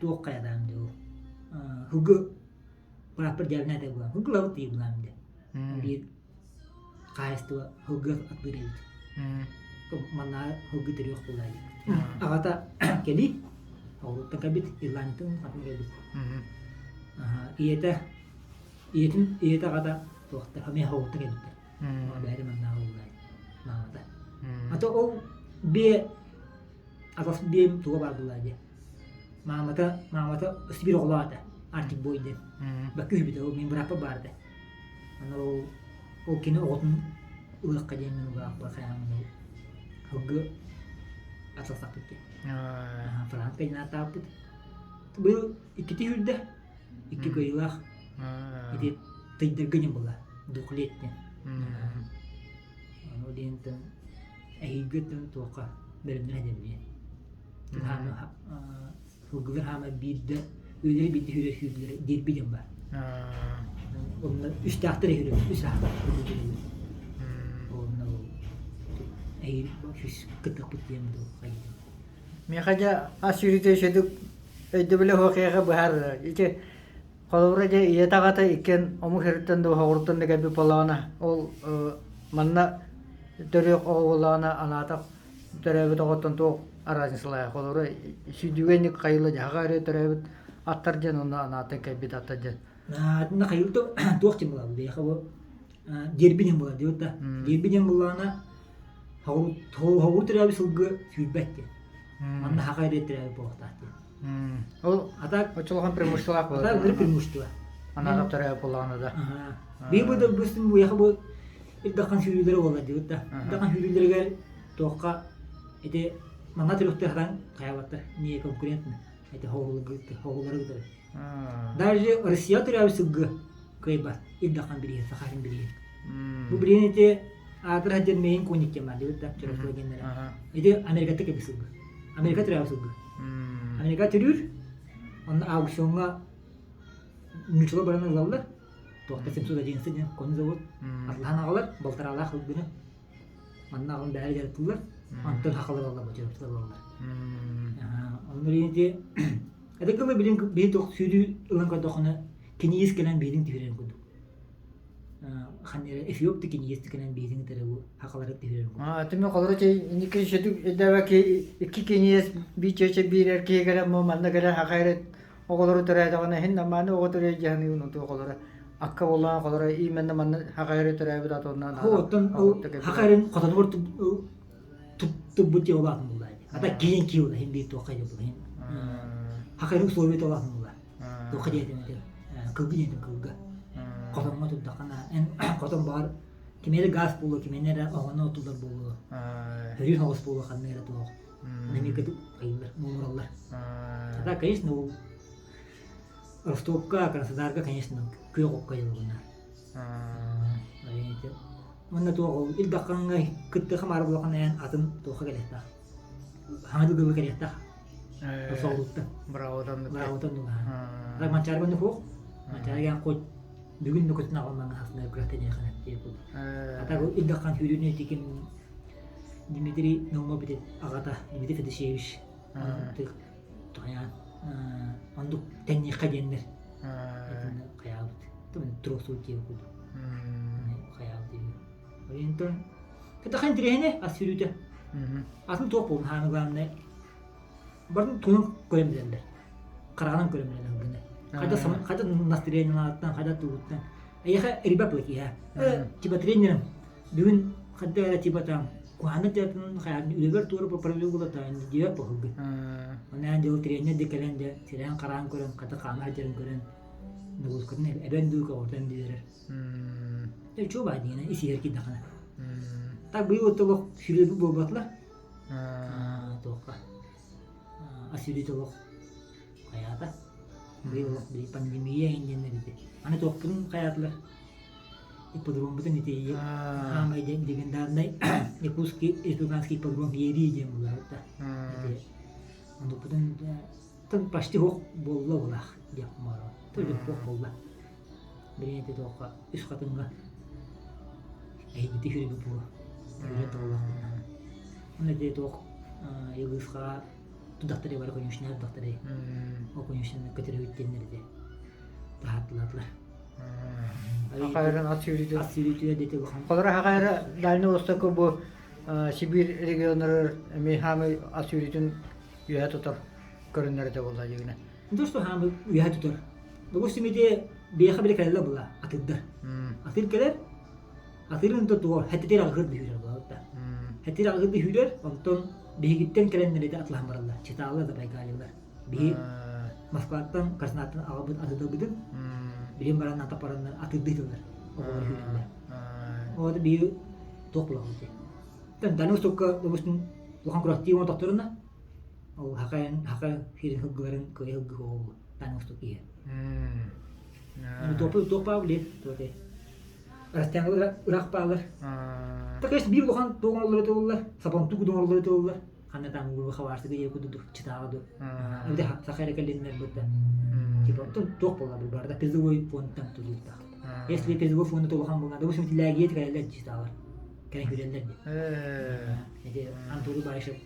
туох хайадаам дии ол. Хылгы бырааппар дьээбинэ булам. Хылгылабыт дии булам дии. Биир хаһаайыстыба һылгы атыыр эбит. Манна һылгы төрүөх буолла дии. Аҕата кэлии, оҕуруоттан кэлбит, Ирландияттан атын кэлбит. Ийэтэ Ийэтин ийэтэ аҕата туохта эмиэ хоҕуттан кэлбиттэр. Бэйэтэ маннааҕы буолла маамата. Ата ол биэ атас биэм туга баар буолла диye. Маамата маамата сибир оҕолоох этэ. Артик Бой диэн. Бакы үһүбүтэ ол мин бырааппар баар этэ. Аны ол ол кини оҕотун ылыахха диэн мин улааппар хайааммын ол ылгы атылсахпыт диэн. Франк кайнаатааппыт. Быйыл иккити сүүрдэ. Икки кыайыылаах. Ити тыйдарга диэн буолла. Двухлет диэн. Ону диэнтэн эһиилгиттэн туохха бэлэмнэнэ диэн диэн. Сылгылар хаама биирдэ үлэри биирдэ сүүрэ сүүрдүлэр дерби диэн бар. Онно үстээхтэр эһиилэр үс аахтар Онно эһиил үс кыттыахпыт диэн дуу хайдах. Миэхэ дьэ ас сүүрүүтэ үчүгэй өйдөбүлэ суох киһиэхэ быһаарар. Ити холобура дьэ ийэтэ аҕата иккиэн омук сириттэн да оһоҕуруттан да кэлбит буоллаҕына ол манна төрүөх оҕо буоллаҕына анаатах төрөөбүт оҕоттон туох разницалаах холобура сүүрдүүгэ инник хайыла дьаһаҕа эрэ төрөөбүт аттар диэн онно анаатан кэлбит аттар диэн. Наадына хайыл туох диэн буолабыт биһиэхэ бу дерби диэн буолар диэбит да. Дерби диэн буоллаҕына Хоҕур төрөөбүт сылгы сүүрбэт диэн. Манна хаха эрэ төрөөбүт буолуохтаах диэн. Ол ата оччолохон преимуществолаах буолар. Ата ынырык преимущество. Анаатах төрөөбүт буоллаҕына да. Биир бу допустим буяха бу ирдахан сүүрүүлэрэ буолар диэбит да. Ирдахан сүүрүүлэригэр туохха ити манна төрүөхтэр хатан хайабаттар не конкурентны эти хоҕулары кытары. Даже Россия төрөөбүт сылгы кыайбат ирдахан бирииһин сахатын бирииһин. Бу билигин ити аатыр сылдьар мейин конник диэн баар диэбит да чөрөккө диэннэрэ. Ити Америкатта кэлбит сылгы. Америка төрөөбүт сылгы. Америка төрүүр, онно аукциоҥҥа ньучула баран ылаллар. Туохта 711 диэн конь завод. Атлаһан аҕалар, балтараалаах сылгыны. Манна аҕалан бэйэ дьарыктыыллар. Онтон хахалар ылаллар, бочуоптар ылаллар. Онно билигин ити это кылы билин биһи туох сүүрүү ылан көрдөххүнэ киниис кэлэн биһигин түһэрэн курдук. Ханнера эфиоп киниэс кэлэн биһигин кытары бу хахалары түһэрэн курдук. Аа, түмэ холоро чэй инники сөдүк өйдөөбө икки киниэс биир чөчө биир эр киһи кэлэн манна кэлэн хахайры оҕолору төрөөтөҕүнэ иһин намааны оҕо төрөө дьаһаныы унуту оҕолоро акка буоллаҕа оҕолоро именно манна хахайры төрөөбүт атоннан Оттон хахайрын хотонугар туттубут дьэ улаатын булла. Ата киин киил иһин биир туохха дьэ булла. Хахайрын условия улаатын булла. Туохха диэтим этэ кылгы диэтим кылга. Хотоҥҥо турдаххына эн хотон баар кимиэрэ газ буолуо, кимиэнэ эрэ оһоно отуллар буолуо. Өрүү соҕус буолуо ханна эрэ туох. Эмиэ кыйыллар, муҥураллар. А конечно, ол Ростовка, Краснодарга, конечно, күөх окко дьылҕына. Уонна туох ол Ил Дархаҥҥа кыттыха маары булахан эн атын туохха кэлиэхтээх. Хаҥа дылгылы кэлиэхтээх. Соҕурууттан. Браво-тан Браво-тан Ра Манчаарбаны хуох. Манчаарыган хоть бүгүн нүкөтүн аҕалмаҥа хасна күрэхтэниэхэнэ диye курдук. Ата бу Ил Дархан сүүрүүнү тиким Дмитрий Наумов аҕата Дмитрий Федосеевич туһайаан оннук тэҥниэххэ диэннэр хайаабыт туруорсуу диэн курдук хайаабыт диэн кытахан интириэһинэ ас сүүрүүтэ атын туох буолун хааны главное барын тугун көрөн билэллэр хараҕынан көрөн билэллэр гына хайда хайда настроениелааттан хайда тугуттан эйиэхэ ребят платиһа типа тренером Бүгүн ханна эрэ типа там куһаҕаны тыатын хайаан үлэбэр туора поправлюгулатаан диэбэт буолбут. Онон дьыл тренер да кэлэн дьэ сирээн хараан көрөн хата хаама сылдьарын көрөн нагрузкатын эбэн дуу көҕүтэн биэрэр. Дьэ чуо баа диэн исиһэр киирдэххинэ. Так быйыл оттолох сүрүөбүт буолбатылар. Туохха асүрүт олох хайаата. Быйыл олох пандемия иҥнэннэр ити. Аны туохпутун хайаатылар. Ипподроммутун ити хаамай диэн легендарный Якутский республиканский ипподром Ерии диэн булаабыта. Ити оннукпутун тын почти суох буолла булаах диэх кумаарова. Тоже суох буолла. Билигин ити туохха үс хатыҥҥа эһигити хүрүбү буо. Үрэ туоллах. Онно ити туох Ягысха тудахтары бары конюшня тудахтары. Ол конюшняны көтөрүбүт диэннэр ити таһааттылаатылар. Хахайрын ат сүүрүүтүн. Ат сүүрүүтүгэр диэти улахан. Холоро хахайра Дальний Востокка бу Сибиир регионнарыгар эмиэ хаамай ат сүүрүүтүн үөһэ тутар көрүннэр этэ буолла дьигинэ. То, что хаамай үөһэ тутар. Допустим, ити Биэхэ били кэлэллэр була атыырдар. Атыыр кэлэр, атыырын то туох хэтитир аҕыһыр бүһүүрэр була Хэтитир аҕыһыр бүһүүрэр, онтон биһигиттэн кэлэннэр ити атылаһан бараллар. Читаалар да байгаалилар. Биһи Москваттан, Краснодартан аҕабыт атыыларбытын билин баран атапараннар атыырдыытылар. Оҕолор үүрэллэр. Ол биһи туох булабыт дии. Дальний Востокка, допустим, улахан курактыы оҥотохторуна, ол хакайын хака хирин хылгыларын кыайа хылгы оҕолу Дальний Восток иһэ. Туоппа туоппа билет туоте. Растянгылар ыраах баалар. Так есть биир улахан туох оҥороллоро туоллар, сапонту куду оҥороллоро туоллар. Ханна там гуру хабаарсыга ийэ куду чытааҕа ду. Эбэтэ саха эрэ кэллиннэр бытта. Типа оттон туох буолла бу барда призовой фондтан тулууртах. Если призовой фонда улахан буолла, допустим, лээгиэт кэлэллэр чытаалар. Кэлэн күлэллэр ди. Эти Антуру Баишев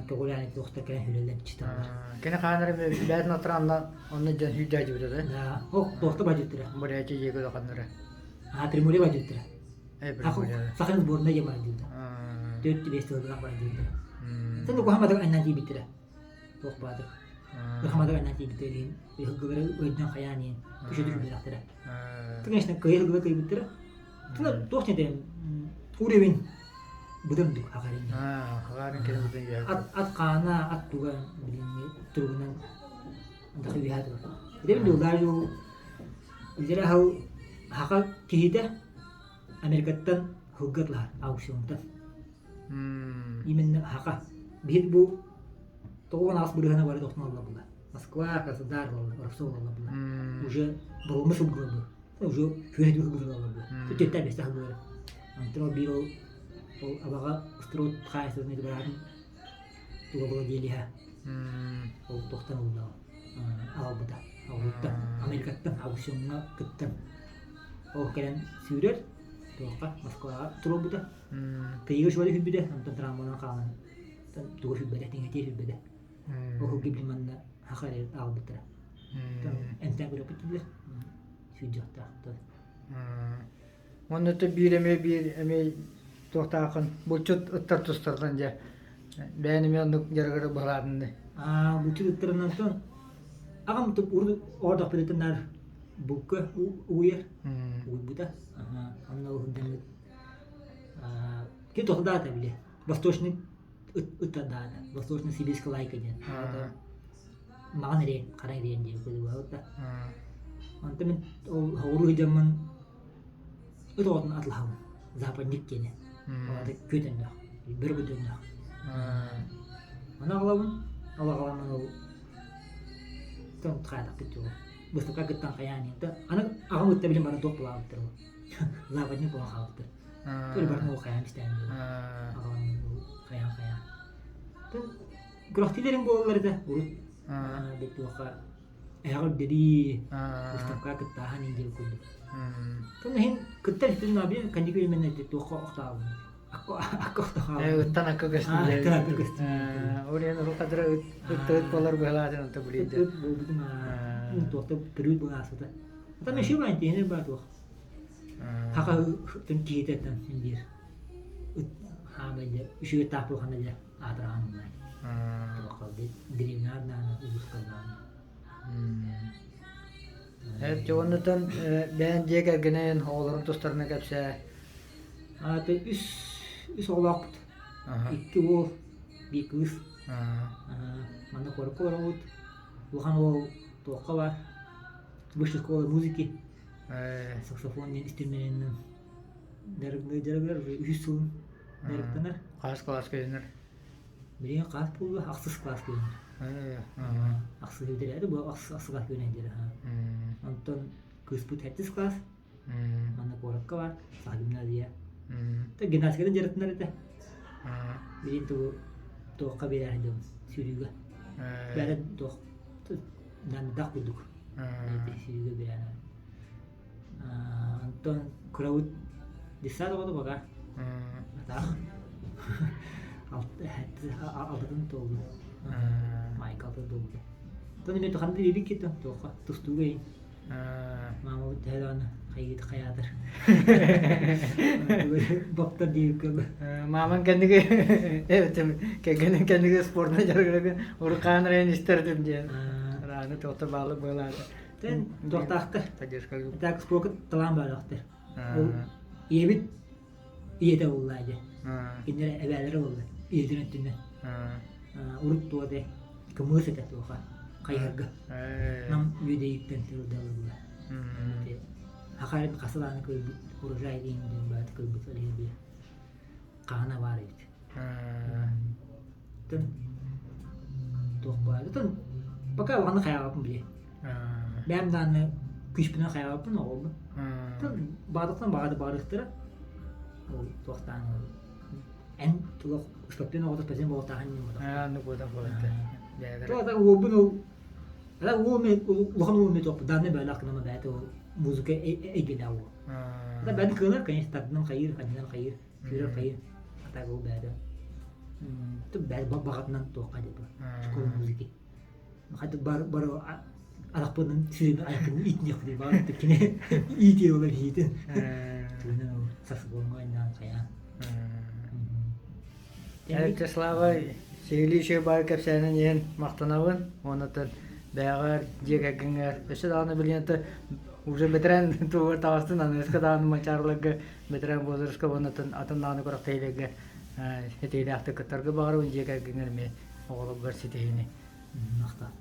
көҕүлээн туохта кэлэн хүлэллэр читалар. Кини хаанары бээтин отранна онно дьон сүүрдээдьибитэ да? Да, ох, туохта бадьыттара. Бурятия дьиэгэ улаханнара. А, Приморье бадьыттара. Сахын сборная дьэ бардыыта. Төрт бес тыллаах бардыыта. Сен укухаматык аннан тиийбиттэрэ. Туох баатык. Ырхаматык аннан тиийбиттэрэ иһин ыһылгылары өйдөн хайаан иһин түшө түшүбүрэхтэрэ. Конечно, кыйы ыһылгыла кыйбыттара. Туох диэн уровень быдан дук хахарын. Хахарын кэлин быдан үһэ. Ат ат хаана ат туга билиҥҥи туругунан андахы үһэ тур. Итин дуулаажу илдьэрэ хал хака киһитэ Америкаттан хылга атлаһар аукционтан. Именно хака. Биһит бу 98 бырыһына бары тохтон алла була. Москва, Краснодар Ростов алла була. Уже балымы сылгылар бу. Уже күһэ сылгылар алла була. Түттэ бэстэ сылгылар. Антон ол биир ол ол абаҕа строт хаайсытын бараатын туга владелиһа ол туохтан ылла аҕалбыта. Аҕалбыттан Америкаттан аукциоҥҥа кыттан Ол кэлэн сүүрэр, туохха Москваҕа туруорбута. Кыйыга шуола сүүрбүтэ, онтон травманан хаалан тугу сүүрбэтэ, тиҥэтиэ сүүрбэтэ. Ол сылгы билим манна хаха эрэ аҕалбыттара. Эмтээн көрөппүт дииллэр. Сүүрдүөхтээх. Уонна биир эмиэ биир эмиэ туохтааххын булчут ыттар тустарынан дьэ бэйэн эмиэ оннук дьарыгыры быһалаатынны. Аа булчут ыттарынан аҕам урут оҕо булка угуйар угуйбута онно уһуннаммыт ким тоһудаата били восточный ыттардаата восточный сибирская лайка диэн маҕан эриэн хара эриэн диэн кылыбаабыт да онтон мин ол хоҕуруу сылдьаммын ыт оҕотун атлаһабын западник диэни олата күөтөннөөх бөрө көтөннөөх ону аҕалабын ол аҕаламмын ол хаатахпыт дьолу Быстакка кыттан хайаан иһин. Аны аҕам ытта билин баран туох булаабыттар ол. Западник буолан хаалбыттар. Түр баран ол хайаан истээн аҕам хайаан хайаан. Күрэхтиилэрин буолаллар этэ урут. Бит туохха эһэҕэ үрдэрии, выставка кыттааһын иин диэн курдук. Тон иһин кыттар иһин наби кандик именно туохха охтаабын. Ыттан акка көстүн. Ол иһин урут хадыра ыт ыт болар быһалаатын онто билиэдэ. Ыт буолбутун туохта төрүүт буолаасыта. Там еще баан тиһини бар туох. Хака тын киһитеттен син биир. Ыт хаамайда үчүгэй таах буолхана дьэ аатыраан булай. Туохха деревняар наана улуустардаан. Эт оннутан бэйэн дьиэ кэргэнин оҕолорун тустарынан кэпсээ. Аата үс үс оҕолоохпут. Икки уол, биир кыыс. Манна куоракка олоробут. Улахан уол туохха баар? Высшая школа музыки. Саксофон диэн инструменынан дьарыгырар уже үһүс сылын дьарыктанар. Хас класска үөрэнэр? Билигин хаас буолла ахсыс класска үөрэнэр. Ахсыс бүтэрээри бу ахсыс класска үөрэнэн диэри. Онтон кыыспыт сэттис класс. Манна куоракка бар, Саха гимназия. Гимнастикадан дьарыктанар этэ. Билигин тугу туохха биэрэр дьон сүүрүүгэ. Бэрэ туох дандах курдук. Сүүрүүгэ биэрэр. Онтон кырабыт детсад оҕото пока. Атах. Алтатын туолду. Майка алтын туолбута. Онтон эмиэ ханна биэбит киттэн туохха тустууга иһин. Маамабыт төһө даҕаны хайыыта хайаатар. Баптар диэбиккэ Маамаҥ кэнниги кэргэнин кэнниги спортна дьарыгырагын урукаан район истэрдим диэн. Рааны туохта баалы быалаата. Тэн туохтаахтар. Поддержка. Так спорка талаан баалаахтар. Ол ийэбит ийэтэ буолла дьэ. Кинилэр эбээлэрэ буолла. Ийэтин өттүнэн. Урут туо этэ. Кымыыс этэ туоха. Хайыһарга. Нам үөдэйиттэн тылдалылла. Хахарын хасылааны көрбүт, урожай диэн диэн бааты көрбүт олиһи хаана баар эбит. Тын туох баар. Тын пока улаханнык хайаабаппын били. Бэйэм дааны күүспүнэн хайаабаппын оҕолбун. Тын баатыттан баҕады баарыахтара. Ол туохтаан эн туох спортивный оҕото спортивный буолтааһын диэн буолар. Ну буота буолар. Туох уолбун ол Ала уол мен улахан уол мен туох данный бэлэх гынама бэйэтэ ол музыка эйгэлээх уол. Да бэйэтин кыалар, конечно, тардынан хайыыр, ханньынан хайыыр, сүүрэр хайыыр. А так ол бэйэтэ бэйэ баҕатынан туохха диэбэ школа музыки. Хаты бар бар арахпынан сүүрүн айакын иитиниэхпит баар кини иитиэ олар иитин. Тугунан ол саксофоҥҥа ойнаан хайаан. Вячеслава сиһилии үчүгэй баар кэпсээнин иһин махтанабын. Уонна бэйэҕэр, дьиэ кэргэҥҥэр өссө даҕаны билигин уже бэтэрээн туһугар таҕыстын, аныгыска даҕаны Манчаарыларга бэтэрээн возрастка уонна атын даҕаны күрэхтэһиилэргэ этиилээхтик кыттарга баҕарабын дьиэ кэргэҥҥэр эмиэ оҕолоргор ситиһиини. Махтал.